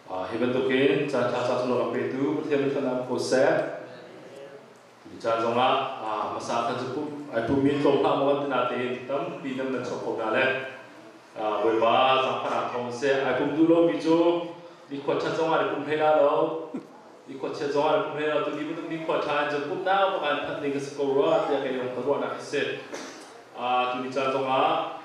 Hi bantukin caan ṭha ca chung a petu Pathian min am ko seh. Tuni caan zongah hmasa khan cu pum ai pummi tlawm hlah maw kan ti natein tampi nan nan chuak ko hna le Bawipa zaangfahnak thawng seh. Ai pum duh lomi cu nikhua ṭhat zongah ni pum hlei la lo. Nikhua chiat zongah ni pum hlei lo. Tuni bantuk nikhua ṭha in cun pumhnak pakan phanh ding ka si ko rua tiah kei lung ka ruahnak a si. Tuni caan zongah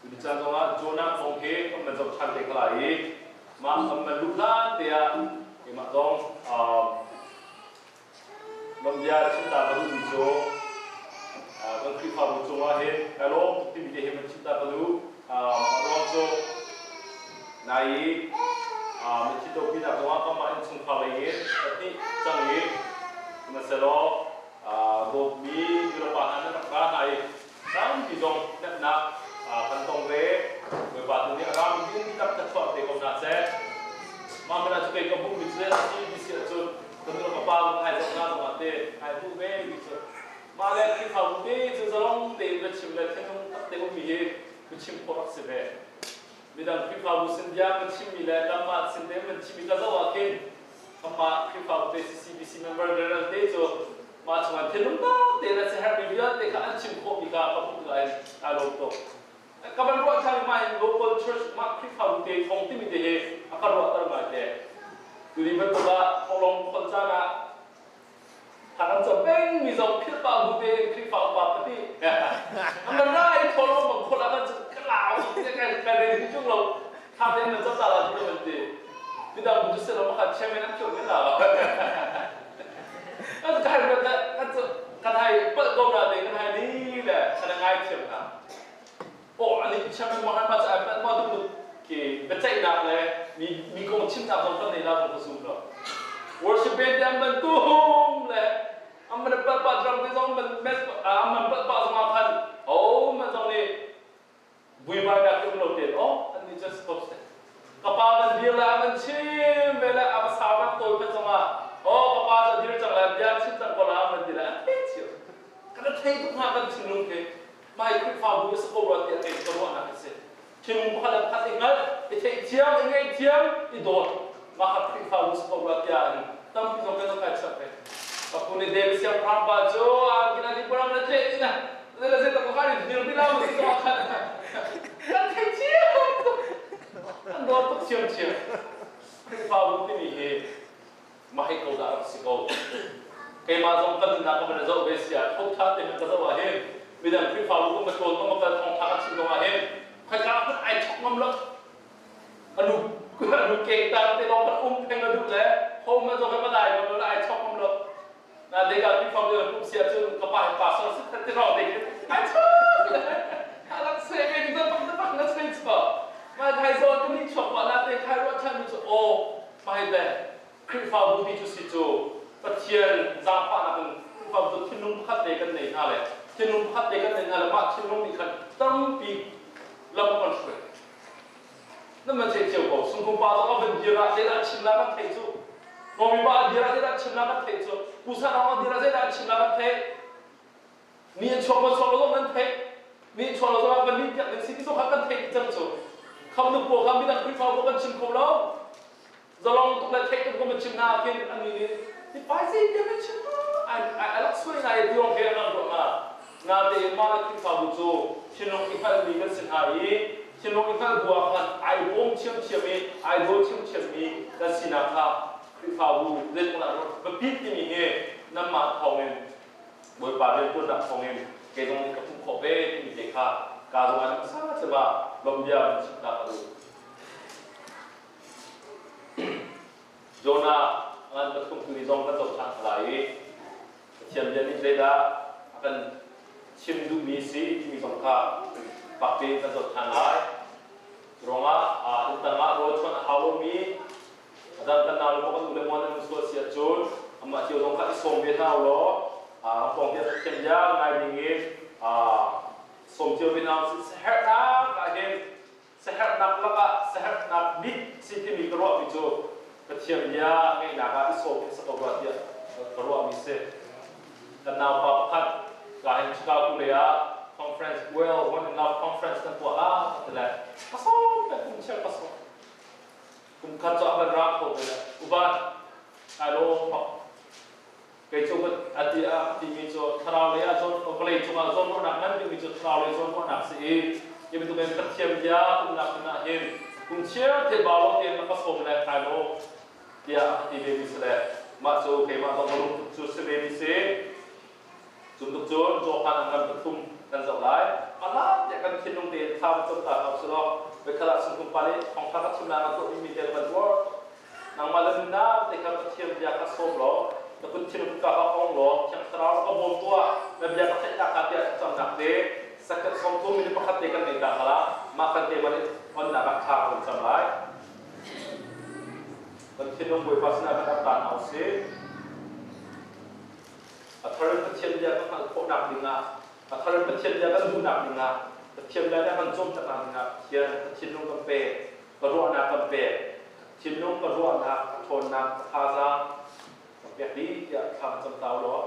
Tuni caan zongah Jonah kong hi kan van zoh ṭhan te kha lai i mah kan van luh hlan te ah keimah zong bia chimta ka duhmi cu kan Khrihfabu cungah hin kai lawm tuk timi te hi van chimta ka duh. Ruang cu nai i mithi topinak zongah kanmah innchungkhar lei in pahnih cang i sihmanhsehlaw dawtmi nulepa hna nan rak ra hna i tampi zong hnemhnak kan tong ve. Bawipa tu nih a rami ding dihlak thluachuah pe ko hna seh. Mah hmanh ah cu kei ka hmuhmi cu a si ti si ahcun ka nu le ka pa zong ai zoh hna zongah te ai hmuh ve ti cu mah le Khrihfabu te cu zalong tein va chim le thinlung tak te ummi hi biachim khawh rak si ve. Midang Khrihfabu sin bia kan chimmi le kanmah sin te kan chimmi ka zoh ah khin kanmah Khrihfabu te CCBC member general te cu mah chungah thinlung tak tein a siaherhmi vialte kha an chim khawhmi kha ka hmuh tikah hin kaa lawm tuk. Ka van ruah ṭhan mah in local church mah Khrihfabu te thong timi te hi a ka ruahter ngai te. Tuni bantuk ah thawhlawm khon caan ah Thang cam peng mi zong philh pa bu tein Khrihfa upa pati. An rai thol mo bang khol akan ka lau te kai kai re chung lo. Tha te nan zata la tu man ti. Midang bu se lo ma kha chairman an philh men la. Kan kai ro da kan kan hai pal ko na te kan hai ni le kan ngai thiam na. Oh ani chairman mo han ma cha ai ma tu ke biaceihnak le mi mi kong chimnak zong kan nei la zong ka zum lo. Worship band te an ban tum le an man pal pa drum te zong man mes an man pal pa zong ah khan oh man zong nih buibai nak um lo te oh an ni just stop se ka pa man dir la man chim ve la a sa man tawi phan zong ah oh ka pa za dir chang la bia chim chang ko la man ti la an thei chiu kan thei tuk nga kan thinlung ke Mai Khrihfabu a si ko rua tiah kei ka ruahnak a si. Thinlung pakhat le pakhat i hngalh, i theihthiam, i ngaihthiam, i dawt. Mah kha Khrihfabu si ko rua tiah in tampi zong kan kai chap ve. Ka pu nih David siangpahrang pa cu kina ni puram na tleh ina na la zeta ko khan dir bi la mu ti ko khan kan theithiam tuk kan dawt tuk thiam thiam Khrihfabu timi hi mah hi ko dah rak si ko. Keimah zong kan nunnak ka van zoh ve si ah thotha te ka zoh ah hin midang Khrihfabu ka tlawn ka kal thawngtha ka chim zong ah hin khoika hmanh ai chok ngam lo. Anu anu ke ta te lawng kan um pheng a duh le ho man zong ka dai ngam lo ai chok ngam lo. Na de ka Khrihfabu le pum sia cun ka pa hi pastor si that te ro de ai chok le alak se ve ni bang bang na chen cho. Ma thai zo ka ni chok wa na te khai ro chan mi chu o Bible Khrihfabu ti cu si cu Pathian zaangfahnak in Khrihfabu cu thinlung pakhat te kan nei hna le thinlung pakhat te kan nei hna le mah thinlung nih khan tampi lam kan hruai. Nan man thei cio ko. Sungkhung pa zong a van dir ah zeidah a chim la kan theih cu. Nomi pa a dir ah zeidah a chim la kan theih cu. Pusa rang a dir ah zeidah a chim la kan theih. Ni an chuak lo chuak lo zong nan theih. Ni chuak lo zong ah van nih piak ding si ti zong kha kan theih cang cu. Kham nu pawl kha midang Khrihfabu kan chim kho lo. Zalong tuk le theih tuk kan chim hna khin an nih nih ti pai zei tiang kan chim ai ai lak suai ngai tiong he an ruah nga. Natein mah le Khrihfabu cu thinlung i hngalmi kan si hna i thinlung i hngalh bu ah khan ai bawm thiamthiam i ai daw thiamthiammi kan sinak kha Khrihfabu zeitluk dah biapit timi hi nanmah thawngin Bawipa rianṭuannak thawngin kei zong nih ka hmuh khawh ve timi te kha ka zong ah hmasa cem ah lawmhbia van chimhnak ka duh. Jonah ngan pathum tu ni zong kan zoh ṭhan lai i Pathian bia nih zeidah a kan chim duhmi si timi zong kha fak tein kan zoh ṭhan lai. Ruangah inn tangah rawl chuan a hau lomi A dang kan nau le maw kan u le maw nan sual si ahcun amah cio zong kha i sawm ve hna u law pawng te Pathian bia ngai ding in sawm cio ve hna u sih. Herhnak ah hin saherhnak lakah saherhnak bik si timi ka ruahmi cu Pathian bia ngeihnak ah i sawm hi si ko rua tiah ka ruahmi si. Kan naupa pakhat Ka hin Chicago lei ah conference Well One in Love conference kan tuah la ti le ka sawm peng kum cheu ka sawm. Kum khat cu a van ra kho ve le uban ai lawm bak. Kei cu a ti a timi cu thlarau lei ah zawn vawlei cungah zawnruahnak ngan dingmi cu thlarau lei zawnruahnak si i hi bantuk in Pathian bia umnak hmun ah hin kum cheu te ba lo tein na ka sawm le kai law tiah a ti ve mi si le mah cu keimah zong ka lungput cu si ve mi si. Cuntuk cun Johan an ngan pathum kan zoh lai. Alan tiah kan thinlung tein thla va cam ta hau selaw voikhat ah sungkum pa nih thawngtha ka chim lai na tuah dingmi te kan tuar. Nangmah le nunnak te kha Pathian bia kha sawm law na kut thinlung ka kha ong law Thiang Thlarau ka bawm tuah na bia ka theih ta tiah thlacamnak te second 30 minute pakhat te kan nei ta khala mah kan te man onnak ah thla kan cam lai. Kan thinlung Bawipa sinah kan ap ta hna usih. A thar in Pathian bia kan hngalh khawhnak dingah, a thar in Pathian bia kan duhnak dingah, Pathian bia nih a kan cawnpiaknak dingah Pathian ka thinlung kan pek, ka ruahnak kan pek, thinlung ka ruahnak, ka ṭhawnnak, ka thazaang kan pek dih tiah thla kan cam ta u law.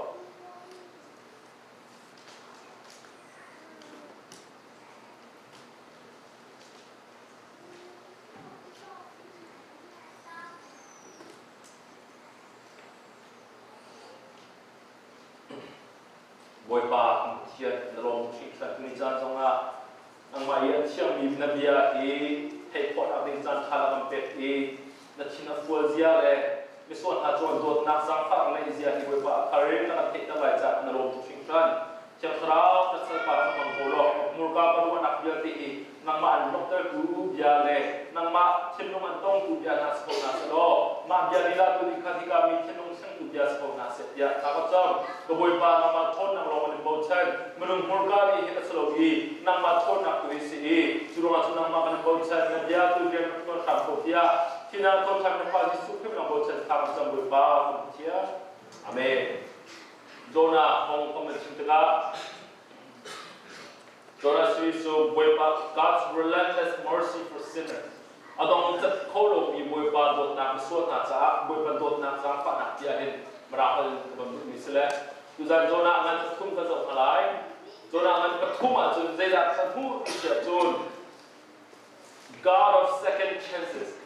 Bawipa kan Pathian na lawm hringhran tuni caan zongah nangmah i a thiangmi na bia hi theih khawhnak ding caan ṭha na kan pek i na thin a fual zia le misual hna cu an dawtnak zaangfah ngeih zia hi Bawipa a thar in na kan theihter lai caah na lawm tuk hringhran. Thiang Thlarau na salpa cu hmang ko law hmurka ka ruahnak vialte hi nangmah an lawmhtertu bia le nangmah thinlung an tongtu bia hna si ko hna seh law mah bia lila tu nih khan hika mi thinlung sengtu bia si ko hna seh tiah thla ka cam. Ka Bawipa nangmah ṭhawnnak lawng an in bochan minung hmurka nih hin a si lo i nangmah ṭhawnnak tu hi si i cu ruangah cun nangmah kan in bochan na bia tu rian ka ṭuan hram ko tiah thihnak thawṭhan na Pa Jesuh Khrih nang bochan thla kan cam Bawipa kan Pathian. Amen. Jonah kong kan van chim tikah Jonah series cu Bawipa God's relentless mercy for sinners a dong cat kho lomi Bawipa dawtnak misual hna caah Bawipa dawtnak zaangfahnak tiah hin miracle in ka van duhmi si le tuzan Jonah ngan pathum kan zoh hna lai. Jonah ngan pathum ahcun zeidah kan hmuh ti si ahcun God of second chances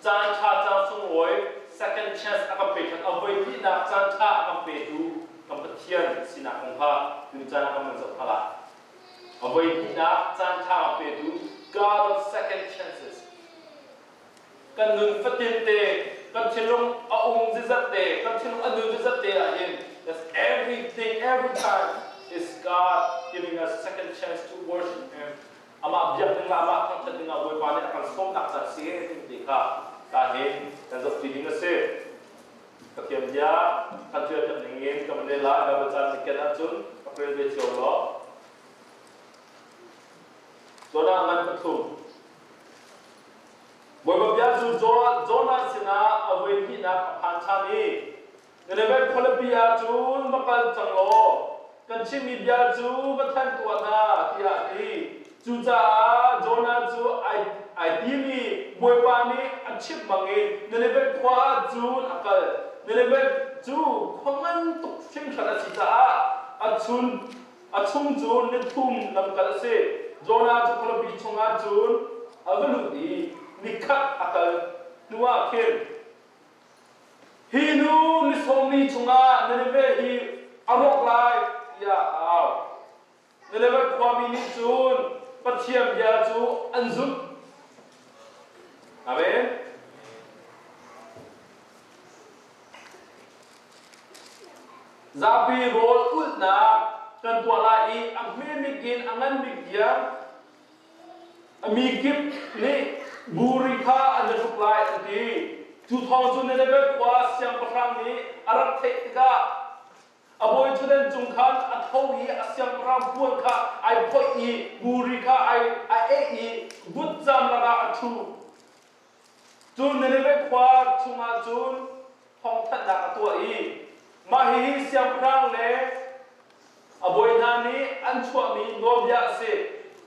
caan ṭha caan sunglawi second chance a kan pe ṭhan a voi hnihnak caan ṭha a kan petu kan Pathian sinak kong kha tuni caan ah kan van zoh hna lai. A voi hnihnak caan ṭha a kan petu God of second chances kan nun fatin te kan thinlung a um zizat te kan thinlung a nun zizat te ah hin that's everything every time is God giving us second chance to worship Him amah biak ding ah amah thangṭhat ding ah Bawipa nih a kan sawmnak caan si ti kha ka hin kan zohṭi ding a si. Pathian bia kan ṭialpiak ning in ka van rel lai Baibal caan na ken ahcun rak rel ve cio law. Jonah ngan pathum. Bawipa bia cu Jonah sinah a voi hnihnak a phan ṭhan i Nineveh khualipi ah cun va kal cang law kan chimmi bia cu va thanh tuah hna tiah a ti. Cucaah Jonah cu ai tim i Bawipa nih a chimh bangin Nineveh khua ah cun a kal. Nineveh cu khua ngan tuk hringhran a si caah a chun a chung cu nithum lamkal a si. Jonah cu khualipi chungah cun a va lut i nikhat a kal hnuah khin Hi nu ni sawmli chungah Nineveh hi a rawk lai tiah a au. Nineveh khuami nih cun Pathian bia cu an zumh. Amen. Zapi rawl ulhnak kan tuah lai i a hme bik in a ngan bik tiang A mi kip nih buri kha an i hruk lai an ti. Cu thawng cu Nineveh khua siangpahrang nih a rak theih tikah a bawi ṭhutdan cung khan a tho i a siangpahrang puan kha ai phoih i buri kha ai a eh i vutcam lakah a ṭhu. Cu Nineveh khua chungah cun thawngthanhnak a tuah i mah hihi siangpahrang le A bawi hna nih an chuahmi nawlbia a si.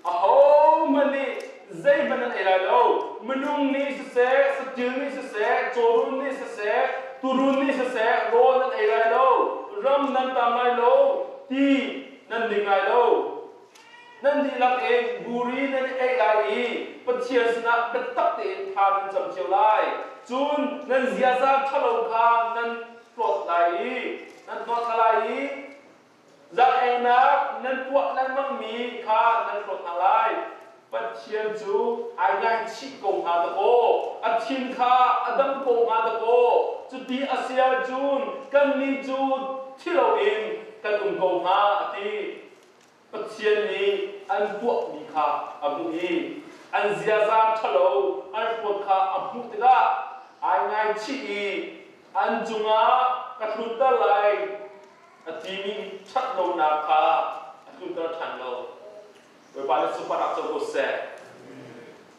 Ahohmanh nih zeihmanh an ei lai lo. Minung nih siseh, saṭil nih siseh, cawrun nih siseh, tuurun nih siseh, rawl nan ei lai lo. Ram nan tam lai lo. ti nan ding lai lo. Nan dihlak in buri nan i ei lai i Pathian sinah biatak tein thla nan cam cio lai. Cun nan ziaza ṭhalo kha nan hlawt lai i nan hnawt hna lai i zaang-ennak nan tuah lengmangmi kha nan hlawt hna lai. Pathian cu ai ngaichih ko hnga dakaw, a thin kha a dam ko hnga dakaw. Cuti a si ahcun kannih cu thi loin kan um ko hnga, a ti. Pathian nih an tuahmi kha a hmuh i an ziaza ṭhalo an hlawt kha a hmuh tikah ai ngaichih i an cungah ka tlunter lai a timi ṭhatlonak kha a tlunter ṭhan lo. Bawipa nih sunparnak co ko seh.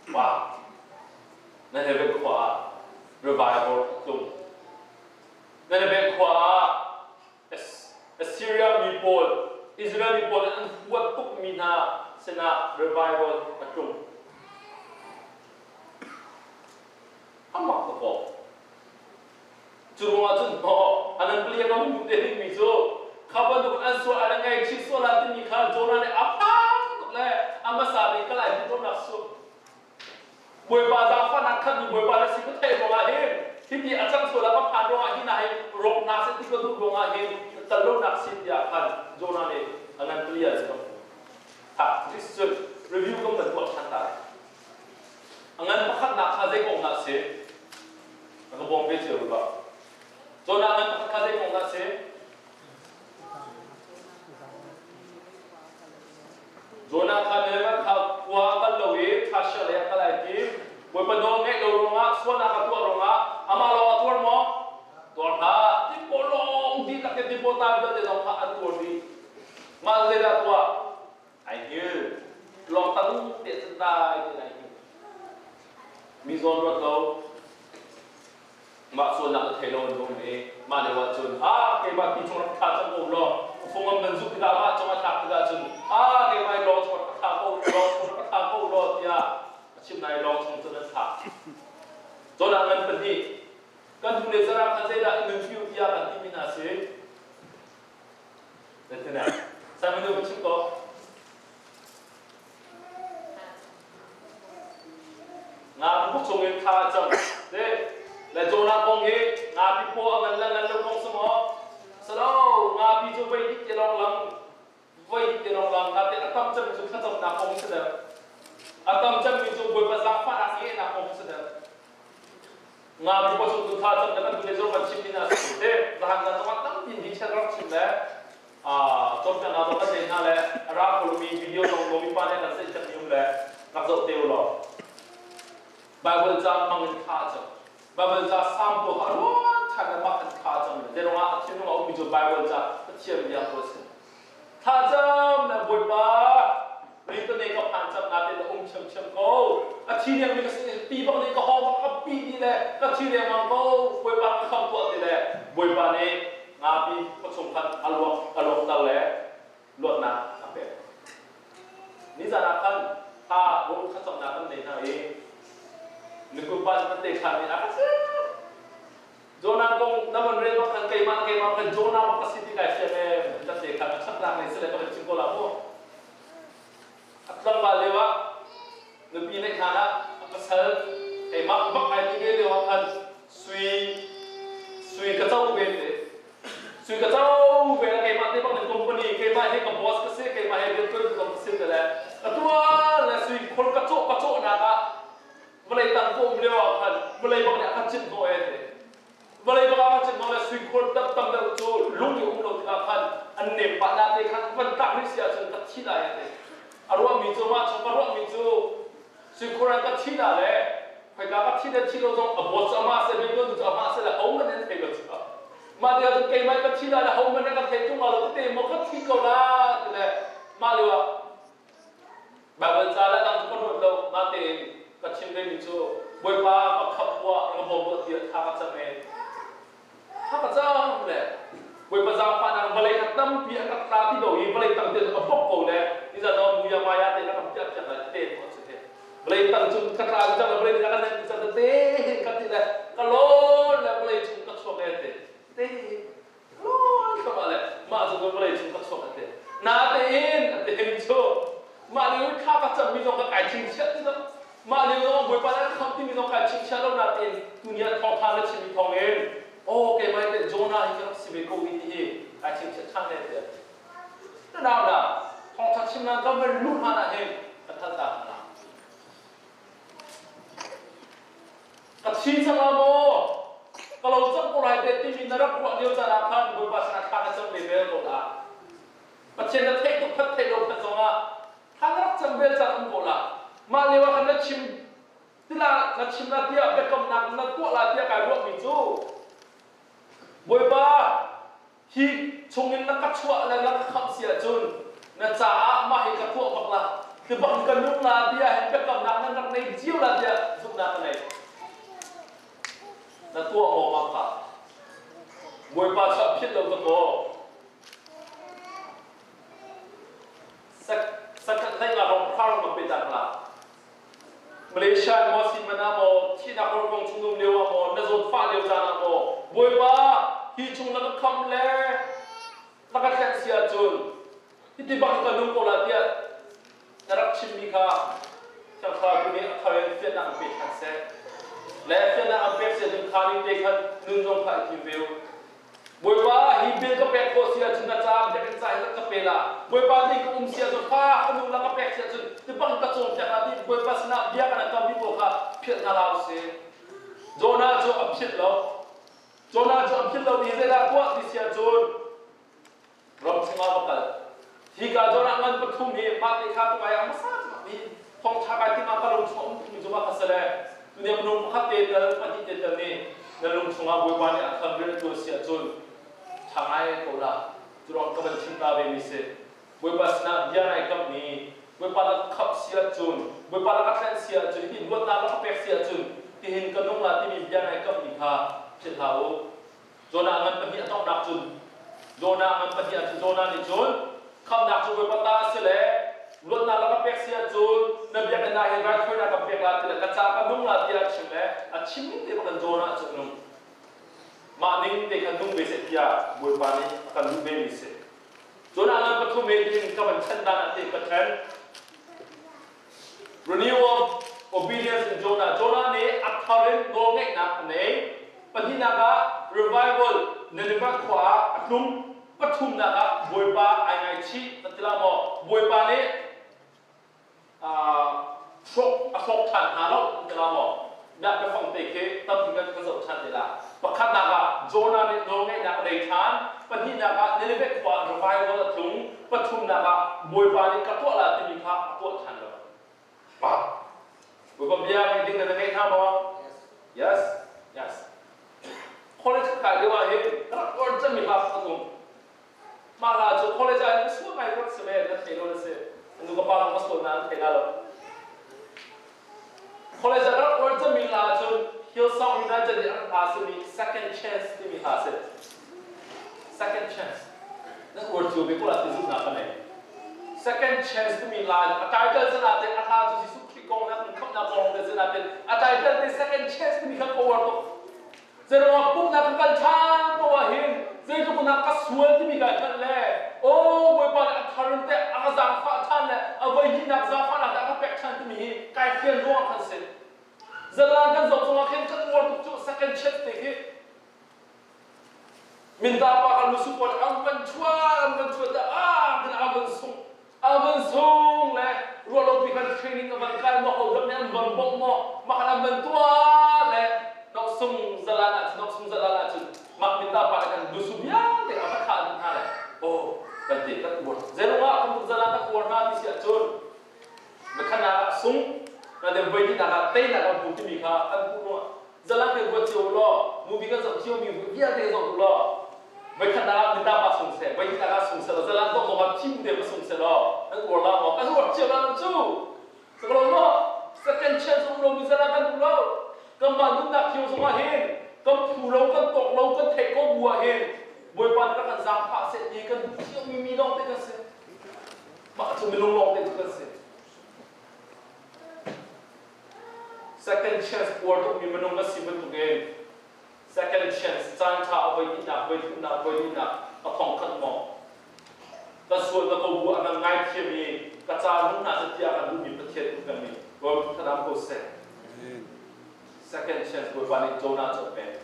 Wow. Nan heaven khua ah revival a tlung. Nan heaven khua ah Assyria mi pawl, Israel mi pawl an huat tukmi hna sinah revival a tlung. Amak ka paw. Cu ruangah cun maw an an pali a kan hmuh te dingmi cu kha bantuk an sual an ngaihchih sual ah timi kha Jonah nih a phang tuk le a hmasa bik ka lai hmuh lonak su Bawipa zaangfahnak khan mi Bawipa na si ka theih ruangah hin hiti a cang sual ah ka phan ruangah hi na hi rawk hna seh ti ka duh ruangah hin tal lonak si tiah khan Jonah nih a ngan pali ah cun ha this cun review kan van tuah ṭhan ta A ngan pakhatnak kha zei kong dah a si? Na ka bawm ve cio rua. Jonah ngan pakhat kha zei kong dah a si? Jonah kha Nineveh kha khua a kal lo i Thasha lei ah kal ai tim. Bawipa nawl ngaih lo ruangah sualnak a tuah ruangah amah lawng a tuar maw? Tuar hlah. Tipaw lawng dihlak in tipaw ta vialte zong kha an tuar dih. Mah zeidah tuah? Ai hngilh. Lawng tang te cun dai tein ai hngilh. Mi zawn ruat lo. Mah sualnak na thei lo an um i mah lio ah cun a keimah ti chung rak thla cang ko law fungam nan zuk tikah mah cung a thlak tikah cun a keimah i lawng chung rak thla ko lawng chung rak thla ko law tiah a chim nai lawng chung cun an thlak. Jonah ngan pahnih kan hnu le zarah khan zeidah in nun fiu tiah kan timi hna si. Simon nu ka chim ko. Nga buk chung in thla a cam. Te le Jonah kong hi ngapi paw a ngan le ngan lo kong si maw? Salo ngapi cu vei dik te lawng lang vei dik te lawng lang nga te a tam cem cu thlacamnak kong si deuh. A tam cemmi cu Bawipa zaangfahnak ngeihnak kong si deuh. Nga bu chung tu tha cam le kan tu le zong kan chim mi na si te zahan zan zong tampi hi chen rak chim le a cawmpiak na zong kan nei hna le ra mi video zong lomi pa ne kan sei cem mi um le rak zoh te law Bible ca mang in tha cam Bible ca sam po kha ruan than le mak in tha cam le zeirong ah thinlung a ummi cu Bible ca Pathian bia ko si Thlacam le Bawipa ritane ka phan cang nain na um ṭhiamṭhiam ko. A thi dengmi ka si ti bak nih ka hawng bak ka pi ti le ka thi dengmang ko. Bawipa ka kham tuah ti le Bawipa nih ngapi khuachung khan a luak a luakter le luatnak a pek. Nizan ah khan thla rawl thlacamnak kan nei hna i nikum pa cu kan te ṭhan i a ka Jonah kong na van rel bak khan keimah keimah khan Jonah bak ka si ti kai fiang ee ka te khan a ṭhatnak nei sile ka van chim ko la mu. A tlangval lio ah nupi neih hlan ah a pasal keimah bak ai ti ve lio ah khan sui sui ka co ve te sui ka co ve la keimah te bak nih company keimah hi ka boss ka si keimah hi rian tuan ka si te le ka tuan le sui khor ka cawh ka cawh nak ah vawlei tang ka um lio ah khan vawlei bak nih a kan cimh hnawh ee ti vawlei bak a kan cimh hnawh le sui khur tam tam deuh cu lung i um lo tikah khan an nem pah na te khan van tlak rih si ahcun ka thi lai a ti a ruahmi cu mah chung ka ruahmi cu sui khur an ka thi la le khoika ka thi le thi lo zong a boss cu amah se riantuan cu amah se le ho man an thei lo cu mah ti ahcun keimah ka thi la le ho man an ka thei tung lo tete maw ka thi ko la ti le mah lio ah Baibal ca le dang cu ka ruat lo. Natein ka chim vemi cu Bawipa ka khamh tuah, ka bawm tuah tiah thla ka cam ee. Thla ka cam le Bawipa zaangfahnak vawlei kha tampi a ka tla ti lo i vawlei tang te a bok ko le nizan ah muya maya te na kan piah piak lai te ko si te. Vawlei tang cung ka tla cang le vawlei nih a kan nenh cang te hin ka ti le ka lawn le vawlei chung ka chuak ee te. Te lawn thluahmah le mah cu vawlei chung ka chuak te. cangmi zong kha kai chingchiah ti lo. Mah lio zong ah Bawipa nih a ka khamh timi zong kai chingchiah lo nain tuni ah thawngṭha na chimmi thawngin aw keimah hi teh Jonah hi ka rak si ve ko hi ti hi kai chingchiah ṭhan le tiah. Na nau dah thawngṭha chimnak ka van luh hlan ah hin ka thal ta hna. Ka thi cang ah maw ka lo cang ko lai te timi na rak ruah lio caan ah khan Bawipa sinah thla na cam ve bel ko dah. Pathian na theih tuk khat theih lo khat zongah thla na rak cam bel caan um ko la. Mah lio ah khan na chim tila na chim la tiah biakamnak na tuah la tiah kai ruahmi cu Bawipa hi chungin na ka chuah le na ka khamh si ahcun na caah mah hi ka tuah bak la tibak ka nung la tiah hin biakamnak nan rak nei cio la tiah zumhnak ka nei. Na tuah maw mah kha? Bawipa chuah philh lo ka maw? Sakhat hlei nga rong phar ma pe tak la. Malaysia in maw si man ah maw thihnak horkong chung um lio ah maw na zawtfah lio caan ah maw Bawipa hi chung na ka kham le na ka thlen si ahcun hiti bang ka nung ko la tiah na rak chimmi kha Thiang Thlarau nih a thar in fiannak an pe ṭhan seh. Le fiannak an pek si ahcun kha ning te khan nun zong kha i thim ve u. Bawipa hi bil ka pek khawh si ahcun na caah biakinn ca hi ka pe la. Bawipa nih ka um si ahcun fa ka nu la ka pek si ahcun tibang ka cawnpiak la ti Bawipa sinah bia kan kammi pawl kha philh hna hlah usih. Jonah cu a philh lo. Jonah cu a philh lo i zeidah tuah ti si ahcun ram chungah va kal. Hika Jonah ngan pathum hi mah te kha tu ai a hmasa mi thawngṭha kai tim ah ka lung chung a um tukmi cu mah kha si le tuni minung pakhat te tal pahnih te tal nih na lung chungah Bawipa nih a khan rian a ṭuan si ahcun ṭha ngai ko la. Cu ruang ka van chim ta ve mi si. Bawipa sinah bia nai kammi Bawipa na khamh si ahcun Bawipa na ka tlenh si ahcun hi luatnak na ka pek si ahcun tihin ka nung la timi bia nai kammi kha philh hlah u. Jonah ngan pahnih a donghnak cun Jonah ngan pahnih ahcun Jonah nih cun khamhnak cu Bawipa ta a si le luatnak na ka pek si ahcun na biakinn ah hin raithawinak kan pek la ti le ka ca ka nung la tiah a chim le a chim ning te bak in Jonah cu a nung. Mah ning te khan nung ve seh tiah Bawipa nih a kan duh ve mi si. Jonah ngan pathum he tiin ka van chan dan ah te ka ṭhen. Renewal obedience in Jonah. Jonah nih a thar in nawlngeihnak a nei. Pahnihnak ah revival Nineveh khua ah a tlung. Pathumnak ah Bawipa ai ngaichih na ti la maw? Bawipa nih hrawk a hrawk ṭhan hna lo na ti la maw? Mah biafang te khi tampi kan kan zoh ṭhan te la. Pakhatnak ah Jonah nih nawlngeihnak a nei ṭhan. Pahnihnak ah Nineveh khua ah revival a tlung. Pathumnak ah Bawipa nih ka tuah la timi kha a tuah ṭhan lo. Pa. Bawipa bia ngai ding na ngeih hna maw? Yes. Yes. College ka kai lio ah hin ka rak uar cemmi hla pakhat um. Mah hla cu college ah hin ka sual ngai rak si ve, na thei lo na si. Nu ka pa zong ka sual na an thei la lo. College ah ka rak uar cemmi hla cun Hillsong United nih an hla simi Second Chance timi hla si. Second Chance. Nan uar cio ve ko la ti zumhnak ka nei. Second Chance timi hla a title sana te a hla cu Jesuh Khrih kong na kan khamhnak kong te sana te a title te Second Chance timi kha ka uar tuk. Zeruang pumhnak ka kal ṭhan paoh ah hin zeitluk in ka sual timi kai hngalh le aw Bawipa nih a thar in teh a ka zaangfah ṭhan le a voihnihnak zaangfahnak teh a ka pek ṭhan timi hi kai fian ruangah khan si. Zalaan kan zoh zongah khin kan uar tuk cu second chance te khi minta pa kan lusu pawl an van chuan an van chuan te ah khin a van sung A van sung le ruahlopi khan training a van kai maw hodah nih an van bawmh maw mah khan an van tuah le noksung zalan ah noksung zalan ahcun mah minta pa nih khan lusu vialte a va thah dih hna le oh kan ti kan uar zeiruangah kan tuk zalan kan uar hna ti si ahcun na ah sung na dem voi ti nak ah teinak kan hmu timi kha kan hmuh ruangah Zalang kan ruat cio law, movie kan zoh cio mi vialte zoh law, voikhat ah minta pa sung seh, voikhat ah sung seh law, zalang dong dong ah thim te ma sung seh law, kan uar la maw? Kan uar cio la cu. Sakalo maw? Second chance um lo mi zalang kan duh lo. Kan mah nunnak cio zong ah hin, kan phu lo, kan tawk lo, kan theih ko bu ah hin, Bawipa nih kan zaangfah seh ti kan duh cio mi mi lawng te kan si. Mah cu minung lawng te cu kan si. Second chance uar tukmi minung na si bantukin second chance caan ṭha a voi hnihnak, voi thumnak, voi linak a thong khat maw? Ka sual na ko bu a nang ngaithiam i Ka ca nung hna seh tiah kan duhmi Pathian um pengmi Bawipa thadam ko seh. Second chance Bawipa nih Jonah cu a pek.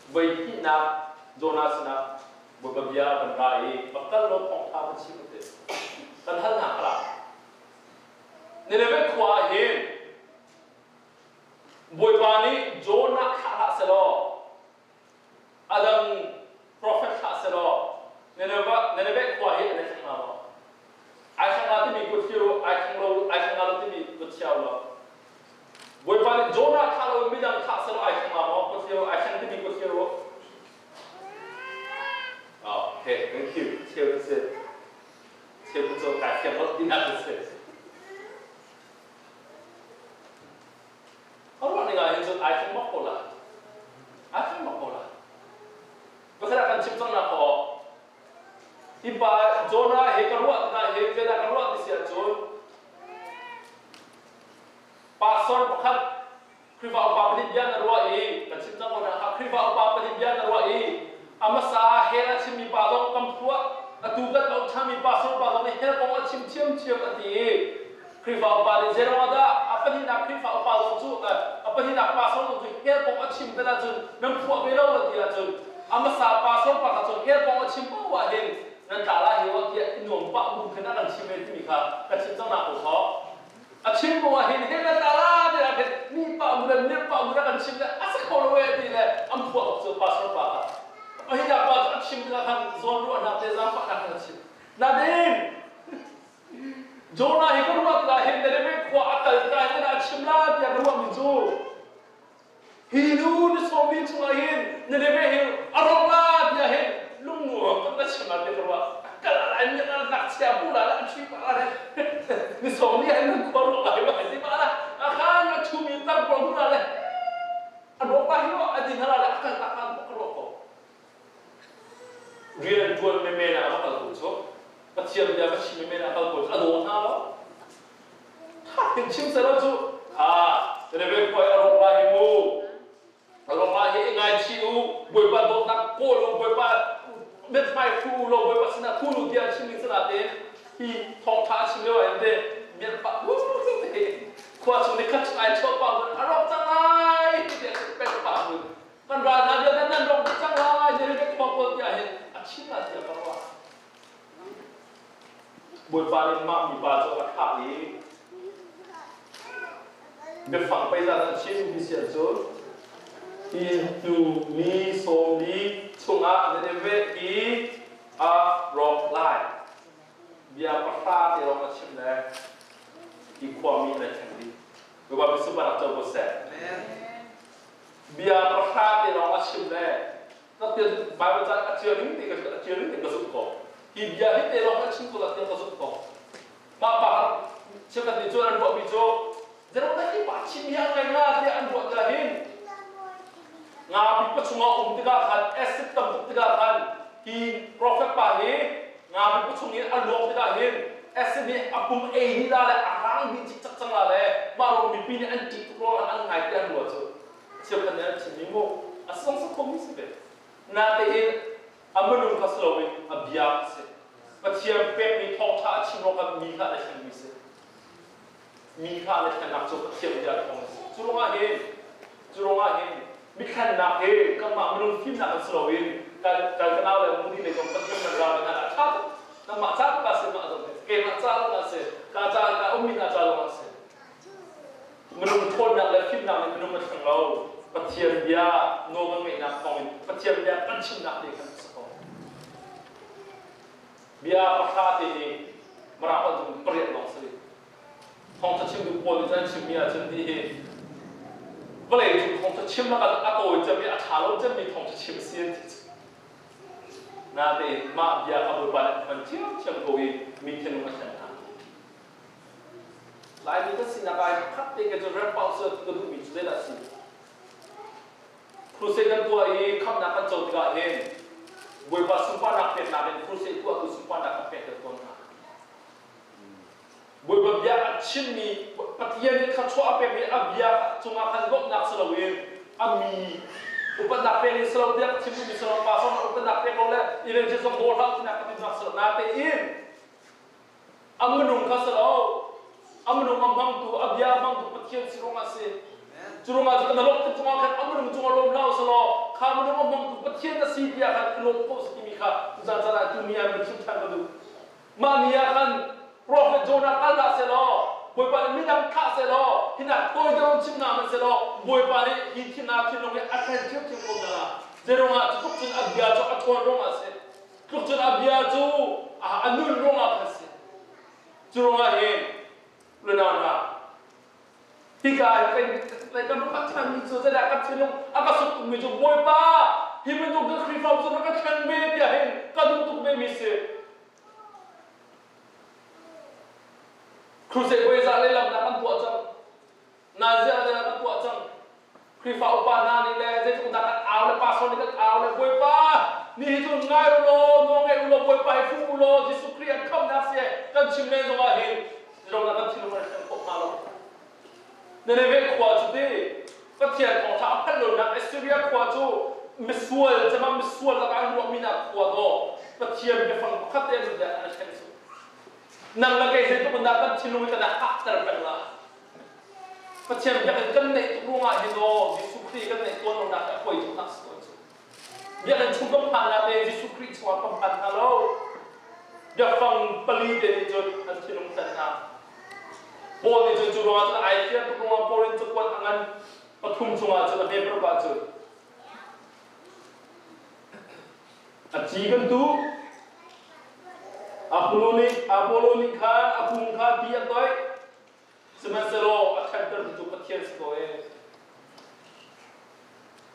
Voi hnihnak Jonah sinah Bawipa bia a van ra i va kal law thawngṭha va chim a ti. Kan hal hna kala. Nineveh khua ah hin Bawipa nih Jonah thlah hlah selaw a dang profet thlah selaw Nineveh, Nineveh khua hi an i thleng hnga maw? Ai thleng hnga timi kut hi ai thleng lo ai thleng hnga lo timi kut chia lo. Bawipa nih Jonah thlah lo in midang thlah selaw ai thleng hnga maw? Kut hi ai thleng timi kut hi Oh, okay, thank you. Cheu si. Cheu cu kai thiam lo tinak si. A ruah ning ah hin cun ai thleng bak ko la. Ai thleng bak ko la. Pakhat ah kan chim cang nak aw. Hi pa Jonah he ka ruah tikah he zeidah ka ruah ti si ahcun pastor pakhat Khrihfa upa pahnih bia na ruah i kan chim cang ko hna kha Khrihfa upa pahnih bia na ruah i a hmasa hell a chimmi pa zong kan phuah atu kan auh ṭhanmi pastor pa zong nih hell kong a chim ṭhiamṭhiam a ti i Khrihfa upa nih zeiruangah dah a pahnihnak Khrihfa upa zong cu a pahnihnak pastor zong cu hell kong a chim tel ahcun nan phuah ve lo a ti ahcun a hmasa pastor pa kha cu hell kong a chim paoh ah hin nan tla lai hi tiah i nuam pah bu khin a kan chim ve timi kha ka chim cang nak ko kho a chim bu ah hin hin nan tla la ti ah khin mi pa mu le mir pa mu le kan chim le a si kho lo e ti le an phuah bak cu pastor pa kha pahnihnak pa cu a chim tikah khan zawn ruahnak te zaangfahnak khan a chim nain Jonah hi ka ruah tikah hin Nineveh khua a kal tikah hin a chim la tiah ka ruahmi cu hi nu ni sawmi chungah hin Nineveh hi a rawk la tiah hin lungnuam tuk na chim ah ti ka ruah a kal a lai mi a ngakchia bu la a ṭhi pa la ni sawmi hin nan khua rawk lai ba ti ba la a khan a ṭhumi tar pawl hnu la le a rawk la hi a din hala le a kal tak ka ruah ko Rian ṭuan menmen ah a va kal ko cu. Pathian bia va chim menmen ah a kal ko cu. A daw hna lo. Tha in chim selaw cu kha Nineveh khua i a rawk lai hi mu. A rawk lai hi i ngaichih u. Bawipa dawtnak kawl u. Bawipa mithmai fu u law Bawipa sinah khul u tiah chim ding si nain hi thawngṭha a chim lio ah hin teh mianhpah khua chung nih khat chung ai chuah pah a rawk cang lai tiah pek pah Kan ral hna vialte nan rawk dih cang lai Nineveh khua pawl tiah hin a chim la tiah ka ruah. Bawipa nih mah mipa cu a thlah i biafang pei zat an chim ti si ahcun hi hnu ni 40 chungah Nineveh hi a rawk lai. Bia pahra te lawng a chim le hi khuami an i thleng dih. Bawipa misupanak co ko seh. Bia pahra te lawng a chim le Pathian Bible ca a cia ning ti ka a cia ning ti ka zumh ko. Hi bia hi te lawng a chim ko la tiang ka zumh ko. Mah pa cheukhat nih cun an ruahmi cu zeirong dah hi pa chim hi a ngai nga tiah an ruah tikah hin nga pipa chungah um tikah khan acid tam tuk tikah khan hi prophet pa hi nga pipa chung in a luak tikah hin acid nih a pum ei dih la le a rang dih cikcak cang la le mah ruang mipi nih an ṭih tuk ruangah an ngai tiah an ruah cu cheukhat nih an chimmi mu a song sak khomi si ve natein a minung kha si loin a bia kha si Pathian pekmi thawngṭha a chim ruangah mi kha an i thlengmi si mi kha an i thlennak cu Pathian bia thawng a si cu ruangah hin cu ruangah hin mithlennak hi kanmah minung fimnak in si loin kan kan kanau le mudi lei zong Pathian kan ral hna a ṭha tuk nangmah ca tuk ah si mah zong keimah ca lawng ah si ka ca ka ummi hna ca lawng ah si Minung ṭhawnnak le fimnak nih minung a thleng lo. Pathian bia nawl kan ngeihnak thawngin Pathian bia kan chimnak te khan a si ko. Bia pahra te nih Mirang holh cun pariat lawng si. Thawngṭha chimtu Paul nih cun an chimmi ahcun hi hi vawlei cung thawngṭha chim lakah a tawi cemmi a ṭha lo cemmi thawngṭha chim a si an ti. Natein mah bia kha Bawipa nih a hman ṭhiamṭhiam ko i mi thinlung a thlen hna. Laimi kan sinak ah khat te ke cu rem paoh cu ka duhmi cu zeidah a si? Crusade kan tuah i khamhnak kan co tikah hin Bawipa sunparnak peknak in crusade tuahtu sunparnak kan pek deuh tawn hna. Bawipa bia a chimmi Pathian nih thluachuah a pekmi a bia cungah khan lawmhnak si loin a mi upatnak pek in si lo tiah ka chim duhmi si lo pastor upatnak pek lo le evangelism zong daw hlah tinak ka ti si lo natein. A minung kha si lo. A minung a hmangtu, a bia a hmangtu Pathian si ruangah a si. Cu ruangah cu kan lawm tuk cungah khan a minung cungah lawm hlah usih law kha minung a hmangtu Pathian a si tiah khan i lawm ko si timi kha tuzan caan ah tuni ah min chim ṭhan ka duh. Mah ni ah khan Prophet Jonah kal dah seh law Bawipa nih midang thlah seh law hinak tawi deuh in chim hna hmanh seh law Bawipa nih hi thihnak thinlung hi a thlen ṭhiamṭhiam ko hna. Zeiruangah cu tluk cun a bia cu a ṭhawn ruangah a si. Tluk cun a bia cu a nun ruangah khan a si. Cu ruangah hin unau hna hika ah kan kan rak ṭhanmi cu zeidah kan thinlung a ka suk tukmi cu Bawipa hi bantuk kan Khrihfabu cu na ka thlen ve tiah hin ka duh tuk ve mi si. Crusade voi za lehlam dah kan tuah cang. Naziah le kan tuah cang. Khrihfa upa hna nih le zeitluk dah kan au le pastor nih kan au le Bawipa ni hi cu ngai u law nawl ngei u law Bawipa hi fuh u law Jesuh Khrih an khamhnak si kan chim len zongah hin zong kan thinlung an hrem khawh hnga lo. Nineveh khua cu ti Pathian thawngṭha a phanh lonak Assyria khua cu misual cema misual lakah an ruahmi hna khua dawh Pathian biafang pakhat te an an thlen cu. Nang le kei zeitluk in dah kan thinlung hi kan hahter peng la. Pathian biakinn kan neih tuk ruangah hin aw Jesuh Khrih kan neih tawn lonak hi a poi tuk nak si tawn cu. Biakinn chung kan phan na te Jesuh Khrih chungah kan phan hna lo. Biafang pali te nih cun an thinlung thlen hna. Paul nih cun cu ruangah cun ai fiang tuk ruangah Korin cakuat a ngan pathum chungah cun a hme paruk ah cun a ci kan tuh Apollo nih Apollo nih khan a kung kha ti a toih Sihmanhsehlaw a ṭhantertu cu Pathian si ko ee.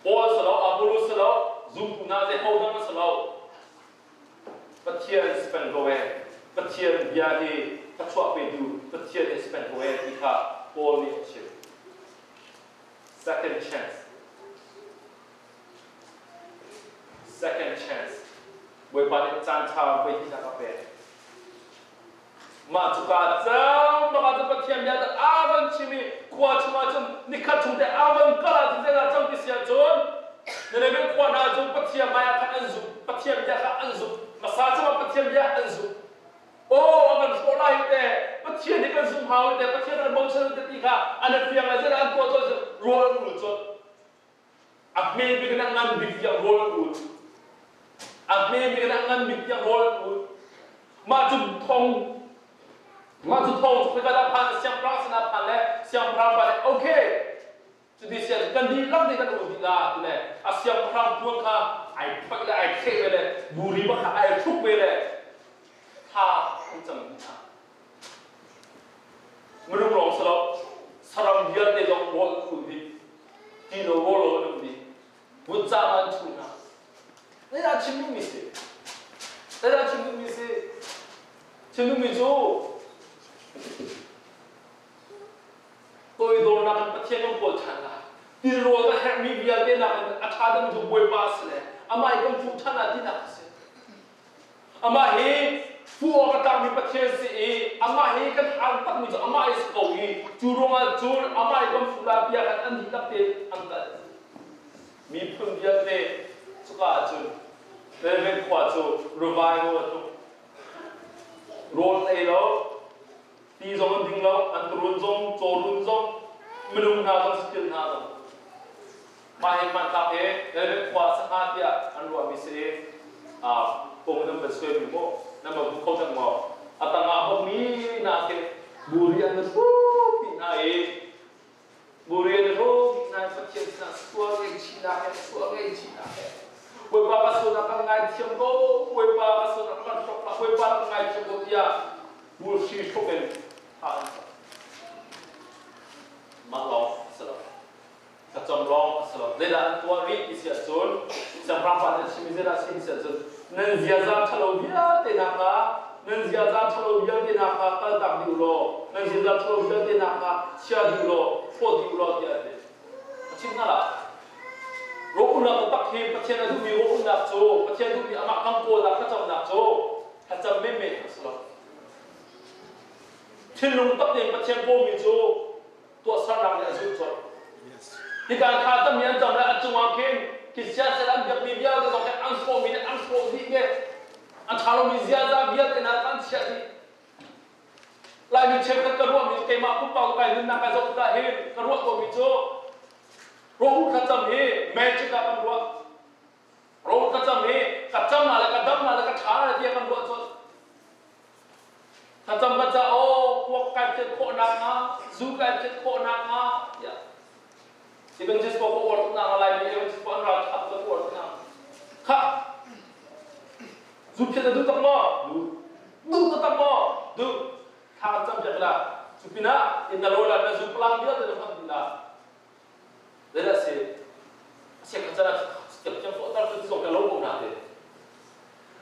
Paul si lo, Apollos si lo, zumtu hna zei hodang an si lo. Pathian si peng ko ee. Pathian bia hi thluachuah petu Pathian hi si peng ko ee ti kha Paul nih a chim. Second chance. Second chance. Bawipa nih caan ṭha voi hnihnak a pek. Mah cuka cang bak ah cun Pathian bia cu aa van chim i khua chungah cun nikhat chung te aa van kal ahcun zeidah cang ti si ahcun Nineveh khua hna cu Pathian hmaiah khan an zumh Pathian bia kha an zumh hmasa cungah Pathian bia an zumh aw a kan hrawh lai te Pathian hi kan zumh hau te Pathian kan bochan te ti kha an fiang le zeidah an tuah cawh rawl an ul cawt A hme bik in a ngan bik tiang rawl an ul. A hme bik in a ngan bik tiang rawl an ul. Mah cu thong mah cu thong cu khika dah phan siangpahrang sinah phan le siangpahrang pa nih okay cuti sian kan dihlak nih kan ul dih la ti le a siangpahrang puan kha ai phoih le ai thleh ve le buri bak kha ai hruk ve le thla an cam dih hna. Minung lawng si lo, saram vialte zong rawl an ul dih. Ti lo rawl lo an um dih. Vutcam ah an ṭhu hna. Zeidah chim duhmi si? Zeidah chim duhmi si? Chim duhmi cu toidornak in Pathian kan kawl ṭhan lai. Tilrawl a herhmi vialte nakin a ṭha deuhmi cu Bawipa a si le amah i kan fuh ṭhan ah tinak a si. Amah hi fuh awk a tlakmi Pathian si i amah hi kan hal takmi cu amah hi si ko i cu ruangah cun amah hi kan fuh lai tiah khan an dihlak tein an kal. Miphun vialte cuka ah cun Nineveh khua cu revival a tlung. Rawl an ei lo, ti zong an ding lo, an turun zong, cawrun zong, minung hna zong, satil hna zong. Mah hi hmanthlak hi Nineveh khua a si hnga tiah an ruahmi si i kong nan van suaimi maw nan van hmu kho cang maw? A tangah bawmmi hna khi buri an hrup dih hna i buri an hrup dih hna i Pathian sinah sual ngaihchihnak he sual ngaihchihnak he Bawipa ka sualnak kan ngaithiam ko Bawipa ka sualnak kan hrawk hlah Bawipa kan ngaithiam ko tiah buhri hruk in thla an cam. Mah lawng a si lo. Thlacam lawng a si lo. Zeidah an tuah rih ti si ahcun siangpahrang pa nih a chimmi zeidah a si ti si ahcun nan ziaza ṭhalo vialte hna kha nan ziaza ṭhalo vialte hna kha kaltak dih u law nan ziaza ṭhalo vialte hna kha chia dih u law hrawh dih u law tiah a ti. A chim hna lah. Rawh-ulnak taktak hi Pathian a duhmi rawh-ulnak cu Pathian duhmi amah kan kawlnak thlacamnak cu thlacam menmen a si lo. Thinlung tak tein Pathian kawlmi cu tuahsernak nih a zulh colh. Hika kha tammi an tam le a cungah khin khi siasel an biakmi vialte zong khin an hrawhmi nih an hrawh dih ve. A ṭha lomi ziaza vialte hna kha an chiah dih. Laimi cheukhat ka ruahmi cu keimah pumpak kai nunnak kai zoh tikah hin ka ruah tawnmi cu rawh thlacam hi magic ah kan ruah. Rawh thlacam hi ka cam na le ka dam na le ka ṭha na le tiah kan ruah colh. Thlacam ka ca aw kuak kai phiat khawh nakhnga, zu kai phiat khawh nakhnga tiah. Evangelist paoh ka uar tuk nakhnga Laimi evangelist paoh an ral ṭha tuk ka uar tuk nakhnga. Khah! Zu phiat na duh tak maw? Duh. Duh taktak maw? Duh. Thla kan cam piak la. Cu pinah inn na lawi la na zu palang vialte na hman dih la. Zeidah si? Siak kha cana tiap tiap fawh tar cu zong ka lo ko na te.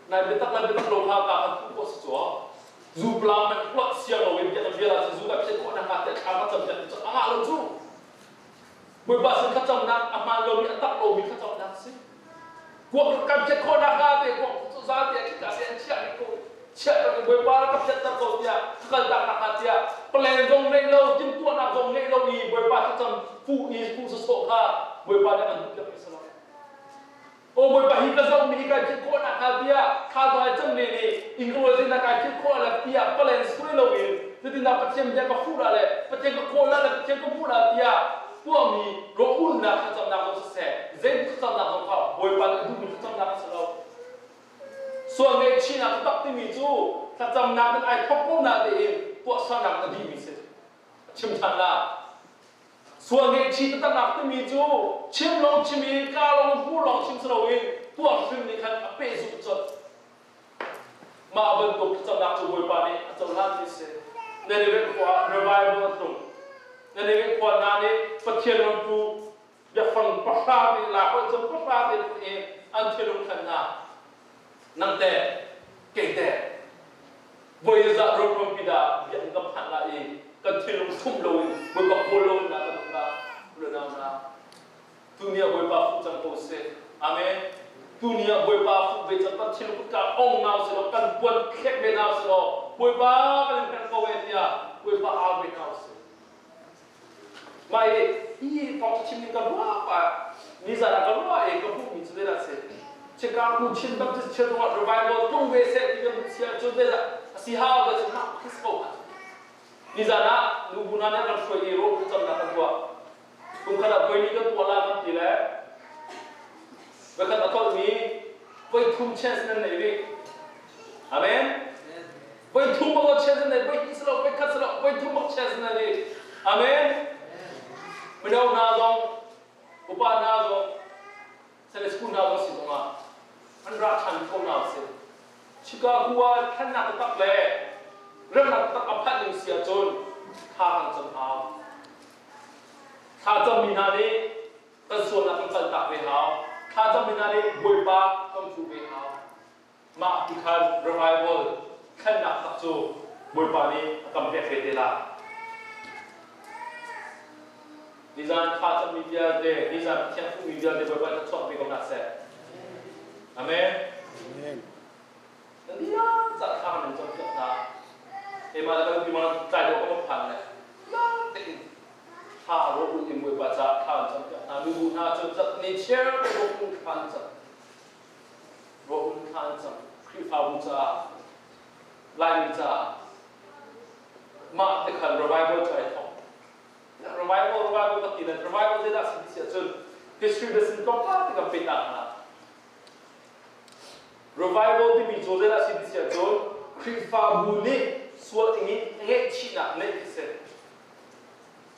Nai biatak le biatak lo kha ka kan thuh khawh si cu. Zu palang hmanh huah siang lo in tiah vial ah zu ka phiat khawh nak tiah thla ka cam piak cu a ngah lo cu. Bawipa sin thlacamnak a hmaan lomi a tak lomi thlacamnak a si. Kuak kan phiat khawh nakhnga te kuak cu za tiah khika se an chiah rih ko. Chiah tak in Bawipa rak ka phiatter ko tiah ka kaltak nakhnga tiah plan zong ngeih lo, timhtuahnak zong ngeih lo i Bawipa thlacam fuh i fuh sawsawh kha Bawipa nih an duh piakmi a si lo. Aw Bawipa hi ka zohmi hi kai philh khawh nakhnga tiah thla dai cang ne nih ingrawlzin na kai philh khawh la tiah palen suai loin cutindah Pathian bia ka fuh la le Pathian ka kawl la le Pathian ka hmuh la tiah tuahmi rawhulnak thlacamnak zong siseh zei thlacamnak zong kha Bawipa nih a duhmi thlacamnak a si lo. Sual ngaihchihnak taktak timi cu thlacamnak in ai thawk ko na tein tuahsernak in a dihmi si. A chim ṭhan la. Sual ngaihchih taktaknak timi cu chim lawng chim i kaa lawng hmur lawng chim si loin tuah hrim nih khan a pehzulh colh. Mah bantuk thlacamnak cu Bawipa nih a cohlanmi a si. Nineveh khua ah revival a tlung. Nineveh khua hna nih Pathian ram biafang pahra nih lak holh cun pahra te in an thinlung thlen hna. Nang teh, kei teh, voi zah ruamruampi dah biakinn kan phanh la i kan thinlung sum loin Bawipa kawl loin dah kan um la unau hna tuni ah Bawipa fuh cang ko seh. Amen. Tuni ah Bawipa fuh ve cang kan thinlung kutka ong nau seh law kan puan thlek ve nau seh law Bawipa kan in herh ko e tiah Bawipa au ve nau seh. Mah hi hi thawng chim ning ka ruah pah nizan ah ka ruah i ka hmuhmi cu zeidah a si? Chicago Chin Baptist Church ah revival tlung ve seh ti kan duh si ahcun zeidah a si hau te cun mah khi si ko hnga. Nizan ah nubu hna nih an kan hruai i rawl thlacamnak kan tuah. Kum khat ah voi ni kan tuah la kan ti le voikhat a tolhmi voi thum chance nan nei rih. Amen. Voi thum bak chance nan nei, voi hnih si lo, voi khat si lo, voi thum bak chance nan nei. Amen. Mino hna zong, upa hna zong, Sunday school hna zong si zongah an ra ṭhan ko hna si. Chicago ah thlennak taktak le remnak taktak a phanh ning si ahcun thla kan cam hau. Thla cammi hna nih kan sualnak kan kaltak ve hau. Thla cammi hna nih Bawipa kan fuh ve hau. Mah ti khan revival thlennak tak cu Bawipa nih a kan pek ve te lai. Nizan thla cammi vialte, nizan Pathian fuhmi vialte Bawipa nih chuak ve ko hna seh. Amen. Amen. Nan dihlak ca thla kan in campiak hna. Keimah le kan nupi tlai dawh kan phan le lang tein thla rawh in Bawipa ca thla an campiak hna. Nubu hna cu cat ni chiar te rawh un thla an cam. Rawh un thla an cam. Khrihfabu caah Laimi caah mah te khan revival cu ai thawk. Revival revival ka ti nan revival zeidah si ti si ahcun history lesson tlawmpal te kan peh ta hna. Revival timi cu zeidah si ti si ahcun Khrihfabu nih sual ing ngaihchihnak neih khi si.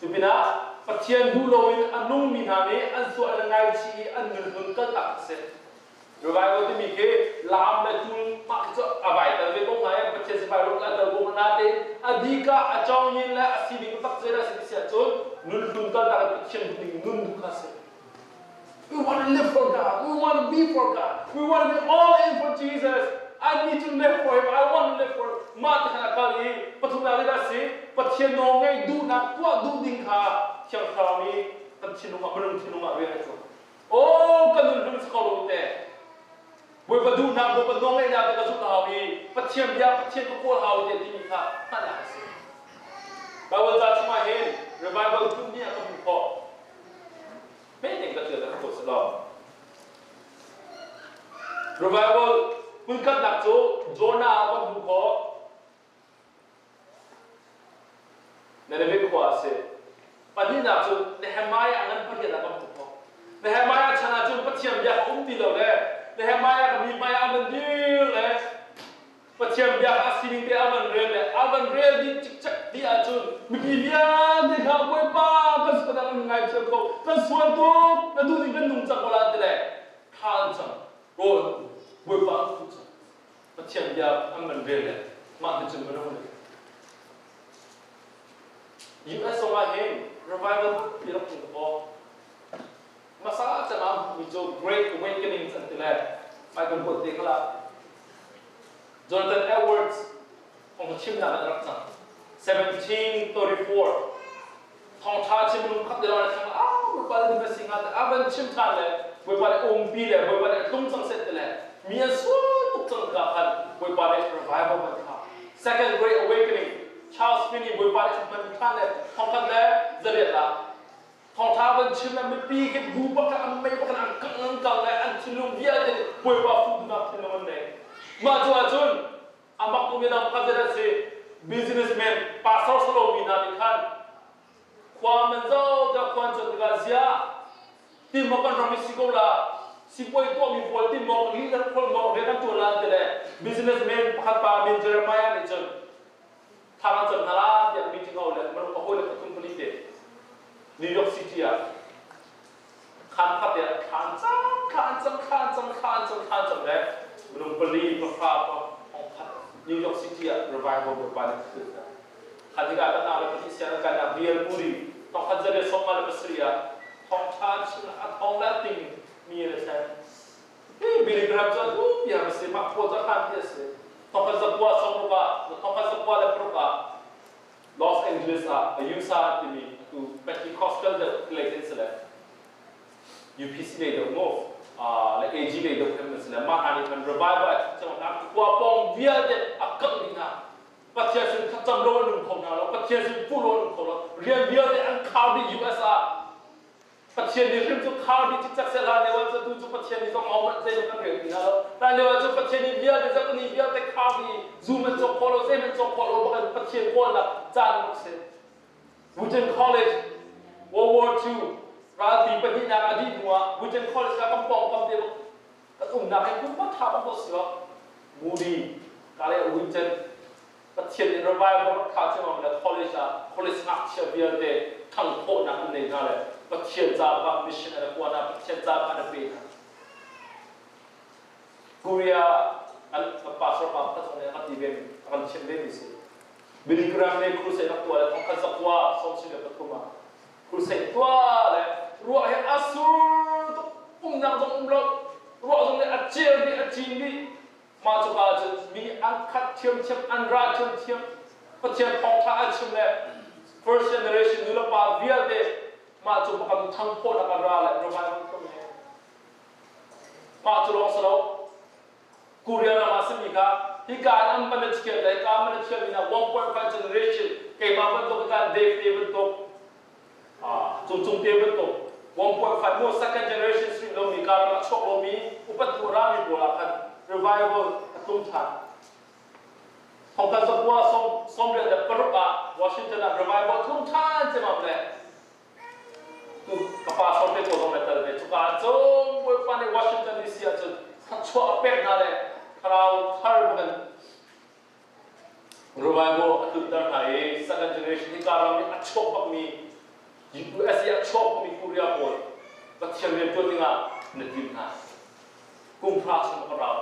Cu pinah Pathian duh loin a nungmi hna nih an sual an ngaichih i an nun hlun kaltak khi si. Revival timi khi laam le tul mah khi cu a vai tel ve ko hnga i Pathian sifai ruang a tel ko hnga natein a dika a cawngin le a sining tak zeidah si ti si ahcun nun hlun kaltak in Pathian duhning nun duh kha si. We want to live for God. We want to be for God. We want to be all in for Jesus. I need to live for Him. I want to live for Him. Mah ti khan a kal i pathumnak zeidah si? Pathian nawl ngaih duhnak tuah duh ding kha Thiang Thlarau nih kan thinlung ah minung thinlung ah rian a ṭuan. Aw kan nun hlun si ko lo te. Bawipa duhnak Bawipa nawlngeihnak te ka zulh hau i Pathian bia Pathian ka kawl hau te timi kha hngalhnak a si. Bible ca chungah hin revival phun hnih ah ka hmuh khawh. Hme ning ka ṭial ka ko si lo. Revival hmunkhatnak cu Jonah ah kan hmuh khawh. Pahnihnak cu Nehemiah ngan pariat ah kan hmuh khawh. Nehemiah chan ah cun Pathian bia a um ti lo le Nehemiah ka mi hmai ah an dir le Pathian bia kha a sining te a van rel le a van rel dih cikcek dih ahcun mipi vialte kha Bawipa kan sual an ngaithiam ko kan sual tuk na duh ning kan nung cang ko la ti le thla an cam rawl an um Bawipa an fuh cang Pathian bia an van rel le mah ti cun minung nih US zong ah hin revival tampi rak tlung kaw hmasa cem ah hmuhmi cu Great Awakening an ti le Michael Wood te kha Jonathan Edwards thawngtha chimnak an rak cang. 1734 thawngtha chim lung khat le lawng thlang ah Bawipa le na si hnga a van chim ṭhan le Bawipa le umpi le Bawipa le tlung cang set te le mi an sual tuk cang ka khan Bawipa le revival man kha Second Great Awakening Charles Finney Bawipa le hman ṭhan le thongkhat le zariat ah thawngṭha van chim le mipi khi bu pakhat an mei pakhat an kang an kang le an thinlung vialte Bawipa fuhnak thinlung an nei mah cu ahcun a mak tu midang pakhat zeidah a si businessman pastor salomi hna nih khan khua man zau dah khua an cuan tikah ziah timmaw kan ram i si ko la sipuai tuahmi pawl timmaw lih le kholmaw rian kan ṭuan la ti le businessman pakhat pa min Jeremiah nih cun thla kan cam hna la tiah meeting a le minung a hawile pathum pali te New York City ah khaan khat ah thla an cam thla an cam thla an cam thla an cam thla an cam le minung pali pahra thong khat New York City ah revival bawipa nih a hna kha tikah kan nau le pahnih sian an kainak Real Moody thong khat zariat sawmnga le pasarih ah thong ṭha chin a thong le a ting mi le sen hi Billy Graham cu atu piang a si mah pawl cu a hlan ti a si thong khat zakua sawmruk ah thong khat zakua le paruk ah Los Angeles ah Ayusa timi atu Pentecostal deuh lei khin si le UPC lei deuh mu le AG lei deuh khin si le mah hna nih khan revival a cang hna khua pawng vialte a kangh dih hna Pathian sin thlacam lo an um kho hna lo Pathian sin pu lo an um kho lo rian vialte an khar dih US ah Pathian nih hrim cu khar dih cikcek seh hlan lio ah cu tu cu Pathian nih zong ho zei kan rian ti hna lo hlan lio ah cu Pathian nih vialte zak ni vialte khar dih zum an cawk khawh lo zei an cawk khawh lo bak in Pathian kawlnak caan rak si Wheaton College World War II ralpi pahnihnak a dih hnu ah Wheaton College ka kan pawng kam te kan umnak hi kum tha bak ko si lo Moody ka le Wheaton Pathian nih revival rak thlah ciammam le college ah college ngakchia vialte thangkhawhnak an nei hna le Pathian ca bak mission an kuah hna Pathian ca bak an pe hna Korea an pastor pa pakhat zong nih a kan ti ve mi a kan chimh ve mi si Billy Graham nih crusade rak tuah le thongkhat zakua 73 ah crusade tuah le ruah he a sur tuk umnak zong um lo ruah zong nih a cel dih a cin dih Mah cuka ahcun mi an khat ṭhiamṭhiam, an ra ṭhiamṭhiam. Pathian thawngṭha a chim le first generation nulepa vialte mah cu kan ṭhangphawhnak an ra le revival tlung he. Mah cu lawng si lo. Korea ram ah simi kha hika in an van a thial le hika an van a thial mi hna 1.5 generation keimah bantuk kan Dave te bantuk Cungcung te bantuk 1.5 mu second generation stream lomi karam ah chuak lomi upat hnu rami pawl ah khan revival a tlung ṭhan. Thongkhat zakua 76 ah Washington ah revival tlung ṭhan cemam le tu ka pa sorte ko zong le tel ve cuka ah cun Bawipa nih Washington DC ah cun thluachuah a pek hna le thlarau thar bangin Revival a tlunter hna i second generation hika ram i a chuak bakmi US i a chuak bakmi Korea pawl Pathian rian ṭuan dingah na tim hna. Kum hra chung ka rau.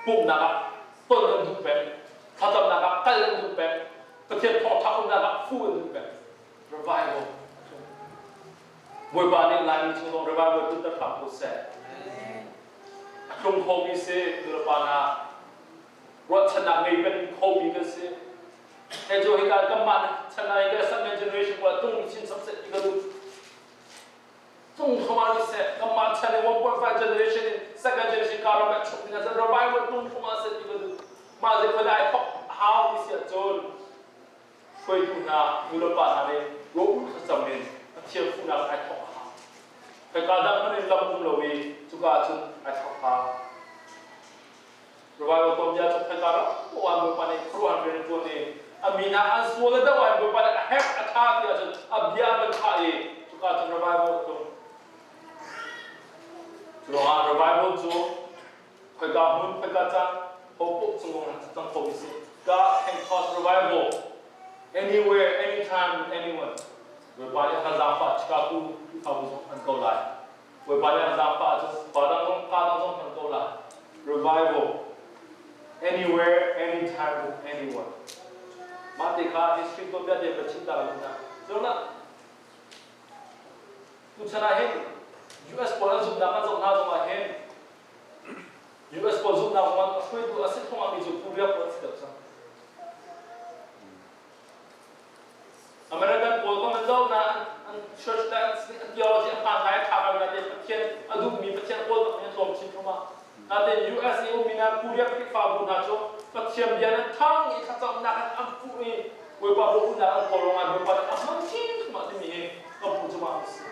Pumhnak ah ton an duh peng, thlacamnak ah kal an duh peng, Pathian thawngṭha umnak ah fu an duh peng. Revival. Bawipa nih Laimi chung zong revival tlunter hram ko seh. A tlung khomi si nulepa hna ruahchannak ngei peng khomi kan si. He cu hika kanmah chan ah hi second generation ko tung chin sak seh ti ka duh. Tung thoma ni seh kanmah chan in 1.5 generation in second generation karam ah chuk ding ah revival tung thoma seh ti ka duh. Mah zei khoi dai thok hau ti si ahcun hruaitu hna nulepa hna nih rawh thlacam in Pathian fuhnak ai thawk a hau. Hika dang hmanh in lam um lo i cuka ah cun ai thawk hau. Revival tuanbia cu hika ram uan Bawipa nih khuaruahhar rian a ṭuan i a mi hna an sual le doh ah Bawipa nih a herh a ṭha ti ahcun a bia a van thlah i cuka cun revival a tlung. Cu ruangah revival cu khoika hmun, khoika caan, hopoh cung cang kho mi si. God can cause revival anywhere, anytime, with anyone. Bawipa nih a kan zaangfah Chicago Khrihfabu zong an ko lai. Bawipa nih a kan zaangfah ahcun khua dang zong pa dang zong hman ko lai. Revival anywhere, anytime, with anyone. Mah te kha history tuanbia te va chim ta lo hna. Cun tuchan ah hin US pawl an zumhnak kan zoh hna zong ah hin US pawl zumhnak zong ah hruaitu a si thawng mi cu Korea pawl an si deuh cang. American pawl kong an zoh na an church le an theology an hmaan ngai tha ngai nain Pathian a duhmi Pathian kawl bak in an tlawm chin thluahmah. Nain US i ummi hna Korea Khrihfabu hna cu Pathian bia nan thang i thlacamnak in an fuh i Bawipa rawhulnak an kawl ruangah Bawipa nih a hman chin thluahmah timi hi ka hmuh cu mah a si.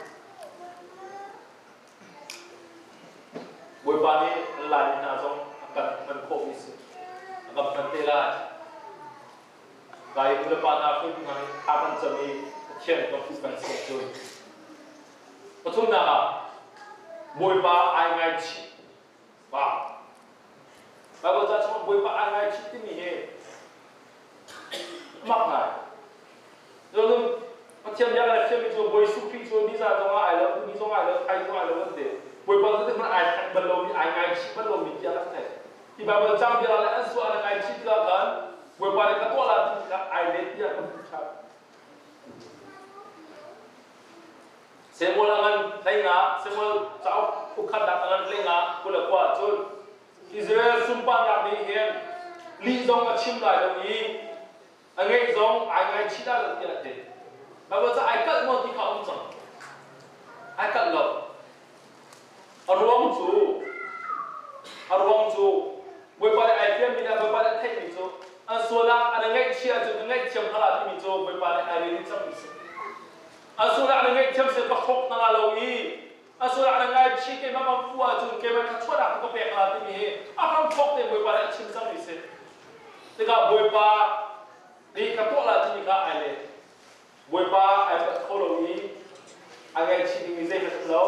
Bawipa nih an Laimi hna zong a kan hman khawhmi si. A kan hman te lai. Lai nulepa hna hruaitu hna nih thla kan cam i Pathian kan fuh peng si ahcun pathumnak ah Bawipa ai ngaichih. Wow. Bible ca chungah Bawipa ai ngaichih timi hi mak ngai. Cun Pathian bia kan fianmi cu Bawi Jesuh Khrih cu nizan zong ah ai lo, tuni zong ai lo, thai zong ai lo an ti. Bawipa cu hmanh ai thleng bal lomi, ai ngaichih bal lomi tiah kan theih. Hi Bible cang bia le an suah an ngaichih tikah khan Bawipa nih ka tuah la ti kha ai let tiah kan hmuh ṭhan. Samuel a ngan hleinga, Samuel cauk ukhatnak a ngan hleinga 29 cun Israel sunparnak nih hin lih zong a chim lai lo i a ngeih zong ai ngaichih dah lo tiah a ti. Bible ca ai kalh maw ti kha um cang. Ai kalh lo. A ruang cu a ruang cu Bawipa nih ai fianmi le Bawipa nih a theihmi cu an sualnak an i ngaihchih ahcun ka ngaihthiam hna la timi cu Bawipa nih ai rel cangmi si. An sualnak an i ngaihthiam seh ka hrawk hna la lo i an sualnak an i ngaichih keimah bang fu ahcun keimah kha chuahnak ka pek hna la timi hi a hramthawk te Bawipa nih a chim cangmi si. Tikah Bawipa nih ka tuah la timi kha ai leh. Bawipa ai palh kho lo i a ngaihchih dingmi zeihmanh um lo.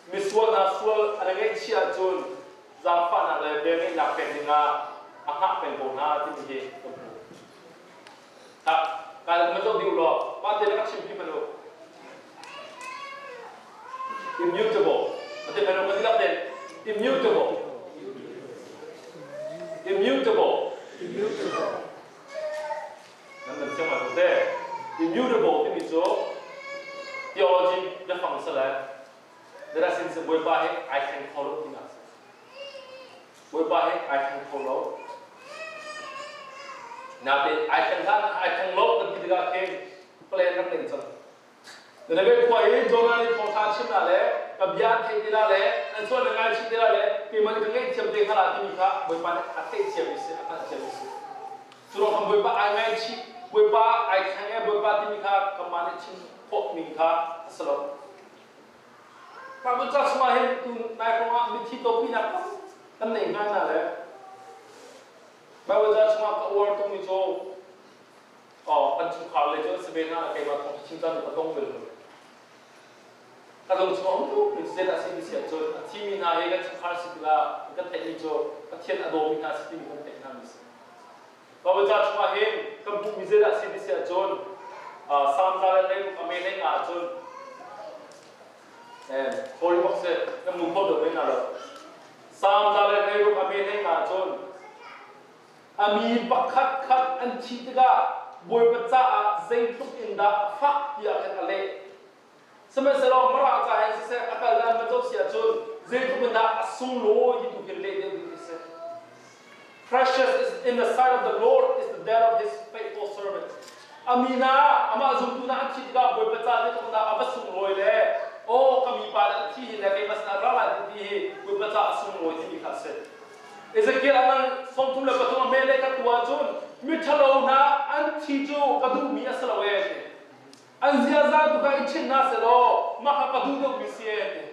Misual hna sual an i ngaihchih ahcun zaangfahnak le velngeihnak pek dingah a hngah peng ko hna timi hi kan hmuh. Tah, kai ma zoh dih u law, mah te ka chim hi hmanh u. Immutable. Ate hmanh u kan dihlak ten. Immutable. Immutable. Immutable. Nan nan thiam lai te. Immutable timi cu theology biafang si le Dara sin si Bawipa hi ai thleng kho lo tinak si. Bawipa hi ai thleng kho lo. Natein ai thleng hlan ai thleng lo kan ti tikah khin plan rak ding cang. Nineveh khua i Jonah nih thawngṭha a chim le ka bia an theih ti la le an sual na ngaichih ti la le keimah nih ka ngaihthiam te hnga la timi kha Bawipa nih a theihthiam i si a hngalhthiam i si. Cu ruang khan Bawipa ai ngaichih, Bawipa ai thleng e Bawipa timi kha kanmah nih chim khawh ning kha a si lo. Bible ca chungah hin tu nai hrawng ah mithi topinak tam kan nei hna na le Bible ca chungah ka uar tungmi cu kan chungkhar lei cu an si ve hna keimah thawng chim caan ka tong bel lo. Ka lung chung a um tuk mi cu zeidah a si ti si ahcun a thimi hna hi kan chungkhar si tikah kan theihmi cu Pathian a dawmi hna si timi kan theih hna mi si. Bible ca chungah hin kan hmuhmi zeidah a si ti si ahcun Salm za le hleiruk a me hlei nga ahcun sorry bak si kan mu kho deuh ve hna lo. Salm za le hleiruk a me hlei nga ahcun A mi pakhatkhat an thih tikah Bawipa caah zeitluk in dah a fak tiah khan a leh. Sihmanhsehlaw Mara ca hin siseh a kal dan va zoh si ahcun zeitluk in dah a sunglawi ti tu hin leh deuh ding khi si. Precious is in the sight of the Lord is the death of his faithful servant. A mi hna amah zumtu hna an thih tikah Bawipa ca zeitluk in dah a va sunglawi le aw ka mipa nih a thi hi le keimah sinah ra lai ti hi Bawipa caah a sunglawi timi kha a si. Ezekiel a ngan 33 a hme le ka tu ahcun miṭhalo hna an thi cu ka duhmi a si lo ee ti. An ziaza tu kha i chinh hna selaw mah kha ka duh deuhmi si ee ti.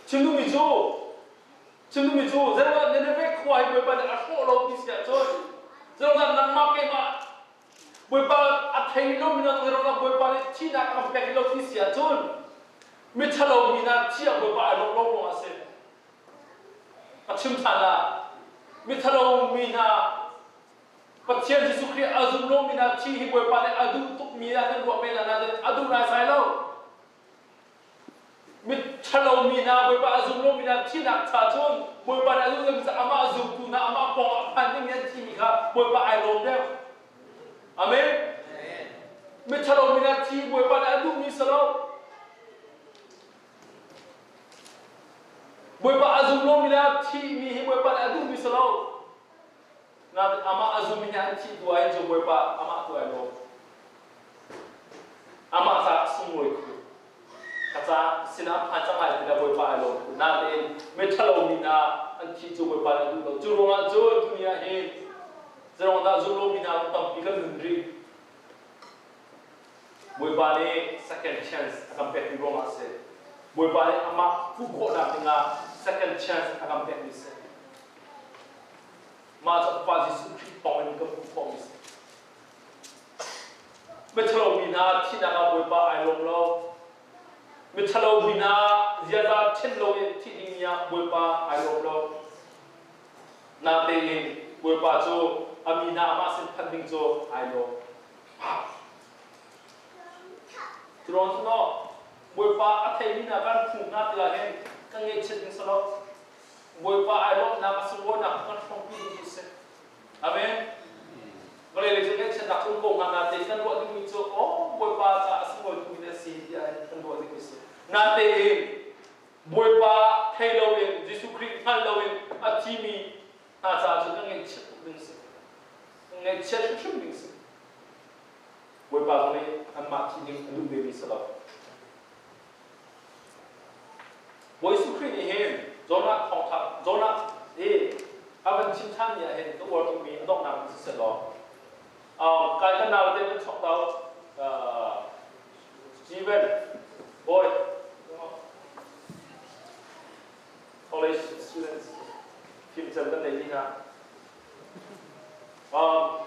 Chim duhmi cu chim duhmi cu zeiruangah Nineveh khua hi Bawipa nih a hrawh lo ti si ahcun zeiruangah nangmah keimah Bawipa a thei. thei lo mi na ro Bawipa nih thihnak a kan pek lo ti si ahcun miṭhalo mi hna thi ah Bawipa ai lawm lo ruangah a si. A chim ṭhan ah miṭhalo mi hna Pathian Jesuh Khrih a zum lomi hna thi hi Bawipa nih a duh tukmi ah nan ruah men ah nain a duh naisai lo. Miṭhalo mi hna Bawipa a zum lomi hna thihnak cha cun Bawipa nih a duh lomi cu amah zumtu hna amah pawng ah phan dingmi an thimi kha Bawipa ai lawm deuh. Amen. Miṭhalo mi hna thi Bawipa nih a duhmi si lo. Bawipa a zum lomi le thihmi hi Bawipa nih a duhmi si lo. Nain amah a zummi nih an thih tu ah hin cu Bawipa amah tu ai lawm. Amah caah sunglawi khu. Ka ca sinah phan cang lai ti le Bawipa ai lawm khu. Nain miṭhalo mi hna an thih cu Bawipa nih a duh lo. Cu ruangah cun tuni ah hin zeirong dah zum lomi hna tampi kan nun rih. Bawipa nih second chance a kan pekmi ruangah a si. Bawipa nih amah fuh khawhnak dingah second chance a kan pekmi a si. Mah cu Pa Jesuh Khrih thawngin kan hmuh khawhmi a si. Miṭhalo mi hna thihnak ah Bawipa ai lawm lo. Miṭhalo mi hna ziaza ṭhen loin thih dingmi ah Bawipa ai lawm lo. Natein Bawipa cu a mi hna amah sin phanh ding cu ai lawm. Curuang cu maw Bawipa a theimi hna kan phu hna ti ah hin kan ngaihchiat ding si lo. Bawipa ai lawmhnak a sunglawinak kan hrawmpi ding cu si. Amen. Vawlei lei cu ngaihchiatnak cu um ko hnga natein kan ruah dingmi cu aw Bawipa caah a sunglawi tukmi na si tiah kan ruah dingmi si. Natein Bawipa thei loin Jesuh Khrih hngal loin a thimi hna caah cun kan ngaihchiat tuk ding si. Kan ngaihchiat hrimhrim ding si. Bawipa zong nih anmah thi ding a duh vemi si lo. Bawi Jesuh Khrih nih hin Jonah thawngṭha Jonah hi a van chim ṭhanmi ah hin ka uar tukmi a donghnak in siseh law kai kan naute van chuak to Steven boy college students fimcem kan nei dih hna Mah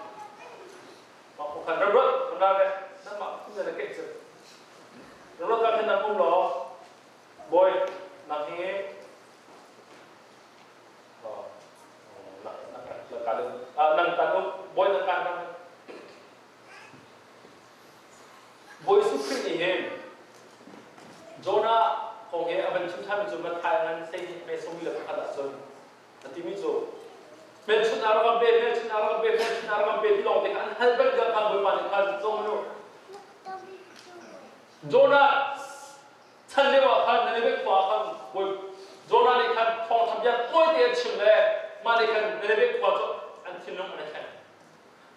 khan ram rat kan ra ve nan mah phun na keih cu ram rat ka khan nan um law bawi nang hi nang kan um bawi nang kan kan Bawi Jesuh Khrih nih hin Jonah kong he a van chim ṭhanmi cu Matthai ngan 12 me 21 ah cun A timi cu hmelchunh a rak kan pe, hmelchunh a rak kan pe, hmelchunh a rak kan pe ti lawng te kha an hal bal tiah khan Bawipa nih khan zong nu Jonah chan lio ah khan Nineveh khua ah khan Bawi Jonah nih khan thawngṭha bia tawite a chim le mah nih khan Nineveh khua cu an thinlung an i thleng.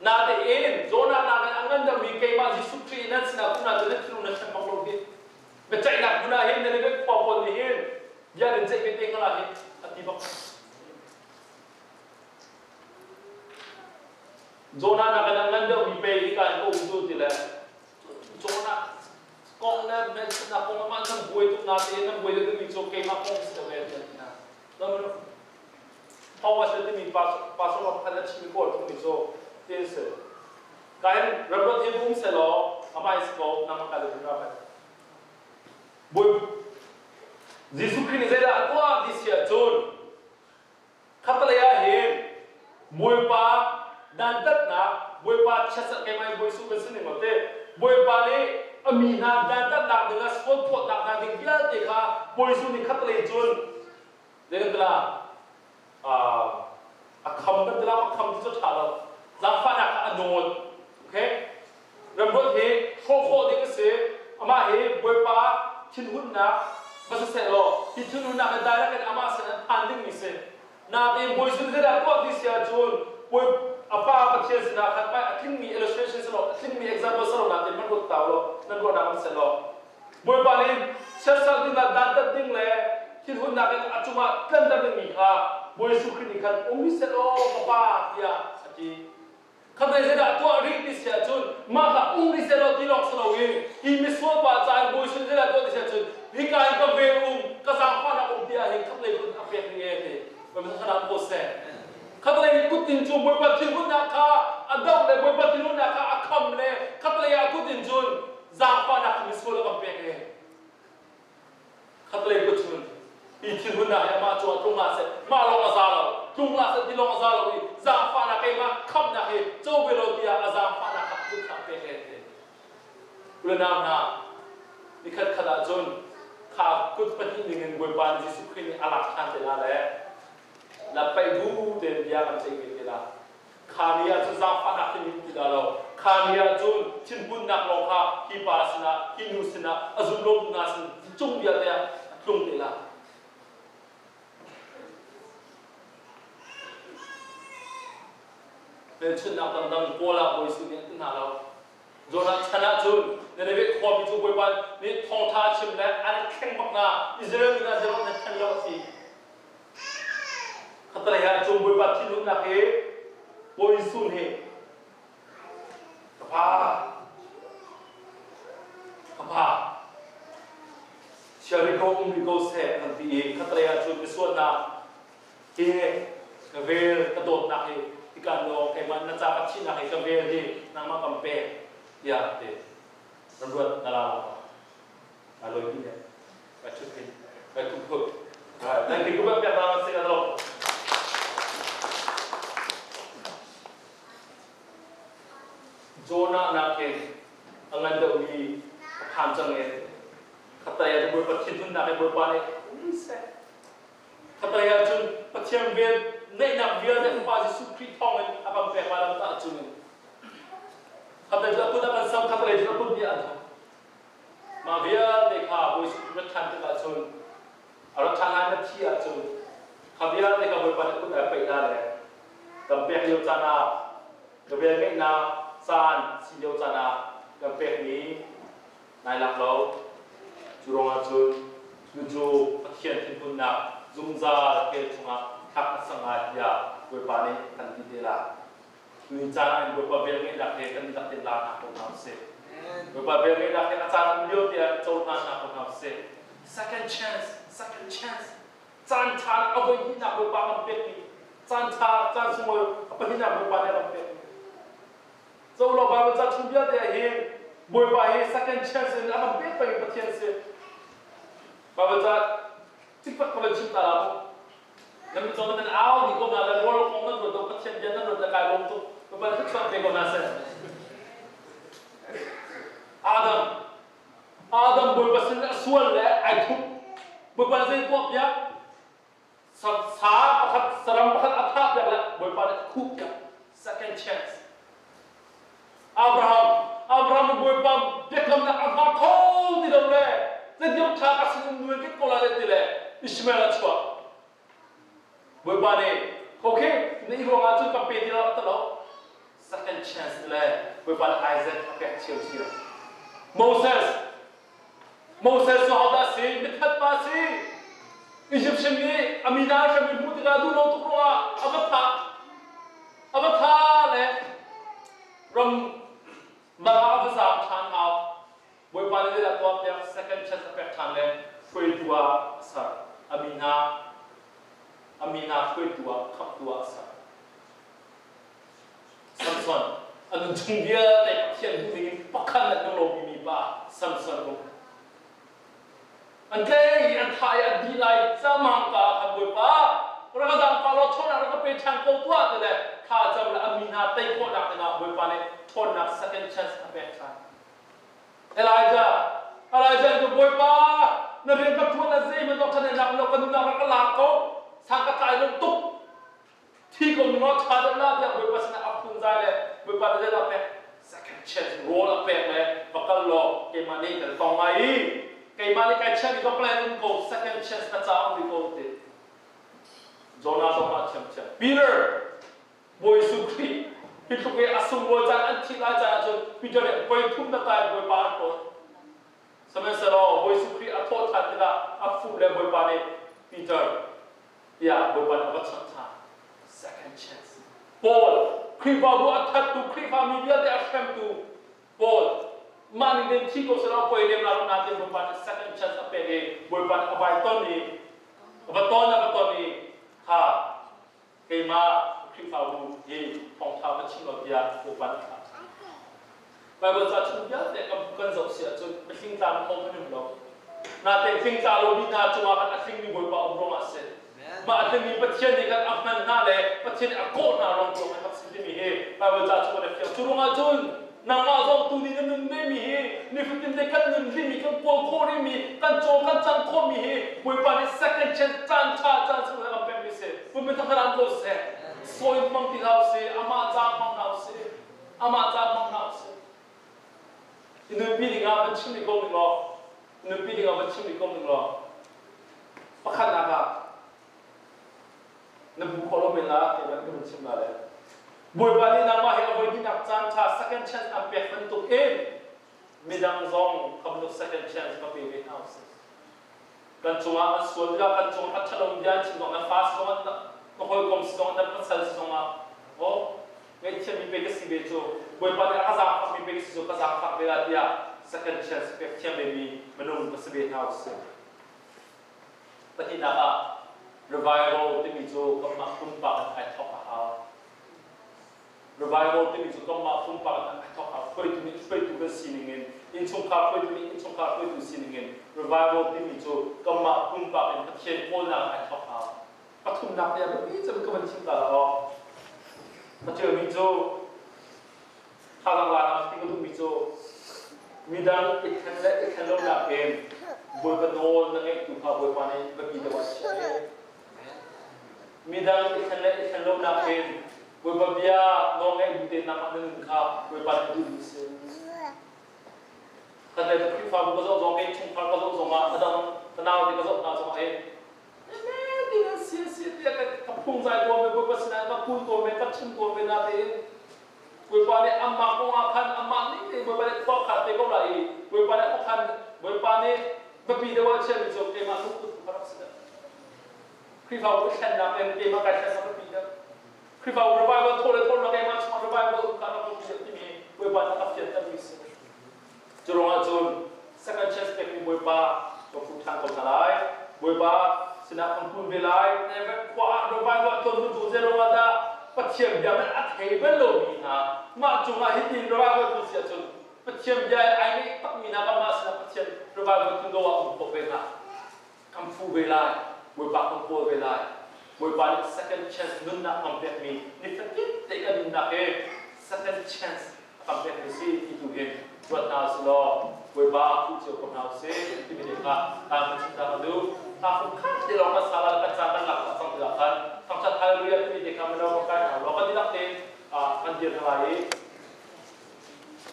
Natein Jonah nakin a ngan deuhmi keimah Jesuh Khrih nan sinah kun ahcun nan thinlung nan thlen bak lo hi. Biaceihnak hmun ah hin Nineveh khua pawl nih hin bia nan ceih ve te hnga hi a ti bak. Jonah nakin a ngan deuhmi pe hi ka in ka um cu ti le Jonah kong le hmelchunhnak kong amah nan buai tuk natein nan buai deuhmi cu keimah kong si lo e ti hna. Thawng a si timi pastor pakhat a chimmi kawl timi cu tin si. Kain ramrot hi um selaw amah is ko nangmah ka ding ra bai. Bawi Jesuh Khrih nih zeidah a tuah ti si ahcun khatalei ah hin Bawipa dantatnak Bawipa chiatserh keimah hi Bawi Jesuh kan si ning lo te Bawipa nih a mi hna dantatnak ding ah sual phawtnak hna ding vialte kha Bawi Jesuh nih khatalei cun Zeitintiah a kham kan ti la a kham ti cu ṭha lo. Zaangfahnak kha a nawl. Okay? Remruat hi hrawh khawh ding a si. Amah hi Bawipa thinhunnak va si seh law hi thinhunnak hi direct in amah sin an phan dingmi si. Nain Bawi Jesuh zeidah tuah ti si ahcun Bawi a Pa Pathian sinah khan a tlingmi illustration si law a tlingmi example si lo nain man ruat ta law nan ruahnak an si law Bawipa nih siasal dingah dantat ding le thinhunnak in a cungah tlanter dingmi kha Bawi Jesuh Khrih nih khan um seh law ka Pa tiah a ti. Khatlei zeidah tuah rih ti si ahcun mah kha um rih seh law ti lawng si loin hi misual pa ca in Bawi Jesuh zeidah tuah ti si ahcun hika in ka vel um ka zaangfahnak um ti ah hin khatlei kut a pek ding ee ti. Bawipa thlarau ko seh. Khatlei kuttin cu Bawipa thinhunnak kha a doh le Bawipa thinhunnak kha a kham le khatlei ah kut. Khatlei kut chun hi thinhunnak hi amah cu ah tlung hlah seh, mah lawng a za lo, tlung hlah seh ti lawng a za lo i zaangfahnak keimah khamhnak hi co ve lo tiah a zaangfahnak kha kut kha a pek he ti. Ulenau hna, nikhat khat ahcun kha kut pahnih ningin Bawipa nih Jesuh Khrih nih a lak ṭhan te la le la paih bu tein bia kan ceih ve te la. Kha ni ah cun zaangfahnak hi min ti dah lo. Kha ni ah cun thinhunnak lawng kha hi pa sinah, hi nu sinah, a zum lotu hna sin cung vialte ah a tlung te la. Hmelchunhnak dangdang Paul ah Bawi Jesuh nih a ti hna lo. Jonah chan ah cun Nineveh khuami cu Bawipa nih thawngṭha a chim le an thleng bak hna. Israel mi hna zeirong nan thlen lo a si. Khatalei ah cun Bawipa thinhunnak hi Bawi Jesuh nih ka pa ka pa chia rih ko um rih ko seh an ti i khatalei ah cun misualnak hi ka vel ka dawtnak hi tikan law keimah na ca ka thihnak hi ka vel hi nangmah kan pek tiah ti ran ruat na la lo ka loi pi ne ka chut hin ka kum phut nan ki kum pek na se lo. Jonah nakin a ngan deuhmi a phan cang i khatlei ah Bawipa thinhunnak i Bawipa nih um seh. Khatlei ah cun Pathian vel neihnak vialte Fapa Jesuh Khrih thawngin a kan pek lai lam tah cun khatlei cu a kut a kan sam khatlei cu a kut nih an thawk. Mah vialte kha Bawi Jesuh Khrih rat ṭhan tikah cun a rat ṭhan lai na thi ahcun kha vialte kha Bawipa nih kut ai paih hna le kan pek lio caan ah ka vel ngeihnak caan si lio caan ah kan pekmi nai lak lo. Cu ruangah cun cucu Pathian thinhunnak zungzal kel chungah thlak a si ngai tiah Bawipa nih kan ti te lai. Tuni caan ah in Bawipa velngeihnak he kan dihlak tein la hna ko hna usih. Bawipa velngeihnak he a caan um lio te ah cohlan hna ko hna usih. Second chance, second chance. Caan ṭha a voi hnihnak Bawipa kan pekmi, caan ṭha, caan sunglawi a pahnihnak Bawipa nih a kan pekmi. Colo Bible ca chung vialte ah hin Bawipa hi second chance in a kan pek peng Pathian si. Bible ca cikfak ka van chim ta la mu. Nan mit zong nan au dih ko na le rawl kong nan ruat do Pathian bia nan ruat le kai lawm tuk. Bawipa thluachuah pe ko na seh. Adam Adam Bawipa sin a sual le ai thup. Bawipa zei tuah piak? Sa pakhat saram pakhat a thah piak le Bawipa nih a khuh piak. Second chance. Abraham Abraham nih Bawipa biakamnak a hma kho ti lo le zeitluk ṭha ka sin um nuai ket ko lai le ti le Ishmael a chuah. Bawipa nih okay na i ruangah cun ka pe ti lo a ti lo. Second chance le Bawipa nih Isaac a pek chiamchiam. Moses Moses cu hodah a si? Mithat pa a si. Egyptian nih a mi hna hram i hmuh tikah duh lo tuk ruangah a va thah. A va thah le ram dang ah a va zaam ṭhan hau. Bawipa nih zeidah tuah piak second chance a pek ṭhan le hruaitu ah a ser. A mi hna a mi hna hruaitu ah khamhtu ah a ser. Samson a nun chung vialte Pathian duh ding in pakhat le nung lomi mi pa Samson kong an tlei i an thah i an dih lai camang ka khan Bawipa rak ka zaangfah law ṭhawnnak rak ka pe ṭhan ko tuah ti le thla a cam le a mi hna tei khawhnak dingah Bawipa nih ṭhawnnak second chance a pek ṭhan. Elijah Elijah cu Bawipa na rian ka ṭuan a zeihmanh awk ṭhan nak lo ka nunnak rak ka lak ko sang ka tlai lo tuk Thi ko ning law ṭha deuh la tiah Bawipa sinah a phunzai le Bawipa nih zeidah a pek? Second chance rawl a pek le va kal law keimah nih kan tong lai i keimah nih kai chiahmi ka plan um ko second chance na ca um rih ko ti. Jonah zong ah thiamthiam. Peter Bawi Jesuh Khrih hi tluk i a sunglawi caan an thih lai caan ahcun Peter nih voi thum na tai Bawipa an hlawt. Sihmanhsehlaw Bawi Jesuh Khrih a thawh ṭhan tikah a fuh le Bawipa nih Peter tiah Bawipa nih a va chanh ṭhan. Second chance. Paul, Khrihfabu a thattu, Khrihfami vialte a hremtu Paul, mah ning tein thi ko selaw poi lem la lo nain Bawipa nih second chance a pek i Bawipa nih a vai ton i a va ton a va ton i kha keimah Khrihfabu hi thawngṭha va chim lo tiah Bawipa nih a thlah ṭhan. Baibal ca chung vialte kan zoh si ahcun mihling tlang kho kan um lo. Natein tlingtla lomi hna cungah khan a tlingmi Bawipa um ruangah a si. Mah a tlingmi Pathian nih khan a hman hna le Pathian nih a kawh hna ruang tu ah rak si timi hi Baibal ca chung ah fiang. Cu ruangah cun nangmah zong tu nih na nun vemi hi nifatin te kan nun rihmi kan kawl khawh rihmi kan caw kan cang khawhmi hi Bawipa nih second chance caan ṭha caan sung a kan pekmi si. Pumpi thangṭhat ko seh. Sawi hmang ti hlah usih, amah ca hmang hlah usih, amah ca hmang hlah usih. I nunpi dingah van chim rih ko ning law, nunpi dingah van chim rih ko ning law, pakhatnak ah na bu khawh lo men la keimah nih ka vun chim la le Bawipa nih nangmah hi a voi hnihnak caan ṭha second chance an pek bantuk in midang zong kha bantuk second chance va pe ve hna usih. Kan cungah an sual tikah kan cungah a ṭhalo bia an chim zong na fa si zongah na hawikom si zongah na pasal si zongah oh ngaihthiammi pei ka si ve cu Bawipa nih a ka zaangfakmi pei ka si cu ka zaangfak ve la tiah second chance pek thiam vemi minung ka si ve hna usih. Pahnihnak ah revival timi cu kanmah pumpak in ai thawk a hau. Revival timi cu kanmah pumpak in ai thawk a hau. Hruaitu nih hruaitu kan sining in, innchungkhar hruaitu nih innchungkhar hruaitu sining in revival timi cu kanmah pumpak in Pathian kawlnak ai thawk a hau. Pathumnak te ah biapi cem ka van chim ta la aw. Ka ṭialmi cu Thazaang la ti ka duhmi cu midang i thlen le i thlen lonak in Bawipa nawl na ngeih tu kha Bawipa nih biapi deuh ah chia e. Midang i thlen le i thlen lonak in Bawipa bia nawl ngeih bu tein nangmah na nun kha Bawipa nih a duhmi si. Kan le Khrihfabu ka zoh zong ke chungkhar ka zoh zongah a dang ka nau te ka zoh hna zongah hin tin an si si tiah ka phungzai tawn ve Bawipa sinah ka kun tawn ve ka chim tawn ve natein Bawipa nih amah kong ah khan amah ning tein Bawipa nih khua khan te ko lai i Bawipa nih khuakhan Bawipa nih biapi deuh ah chiahmi cu keimah lungput ka rak si deuh. Khrihfabu thlennak in keimah kai thlen biapi deuh. Khrihfabu revival thaw le thaw na keimah chungah revival um kha rak biapi deuh timi Bawipa nih a fiantermi si. Cu ruangah cun second chance pekmi Bawipa ka phu ṭhan ko hna lai. Bawipa sinah kan kun ve lai. Khua ah revival tuan hun cu zei ruangah dah Pathian bia hmanh a thei bal lomi hna mah cungah hitin revival tun si ahcun Pathian bia in ai ngeih takmi hna kanmah sinah Pathian revival tun lo ah um khawh ve hna. Kan phu ve lai. Bawipa kan kawl ve lai. Bawipa nih second chance nunnak kan pekmi nifatin te kan nunnak hi second chance a kan pekmi si ti tu hin ruat hna usih law Bawipa phu cio ko hna usih timi te kha kaan kan chim ta ka duh. Hla fung khat te lawng kan sa la kan ca kan lak cang tikah khan thangṭhat hallelujah timi te kha mino kan kai hna law kan dihlak tein kan dir hna lai i.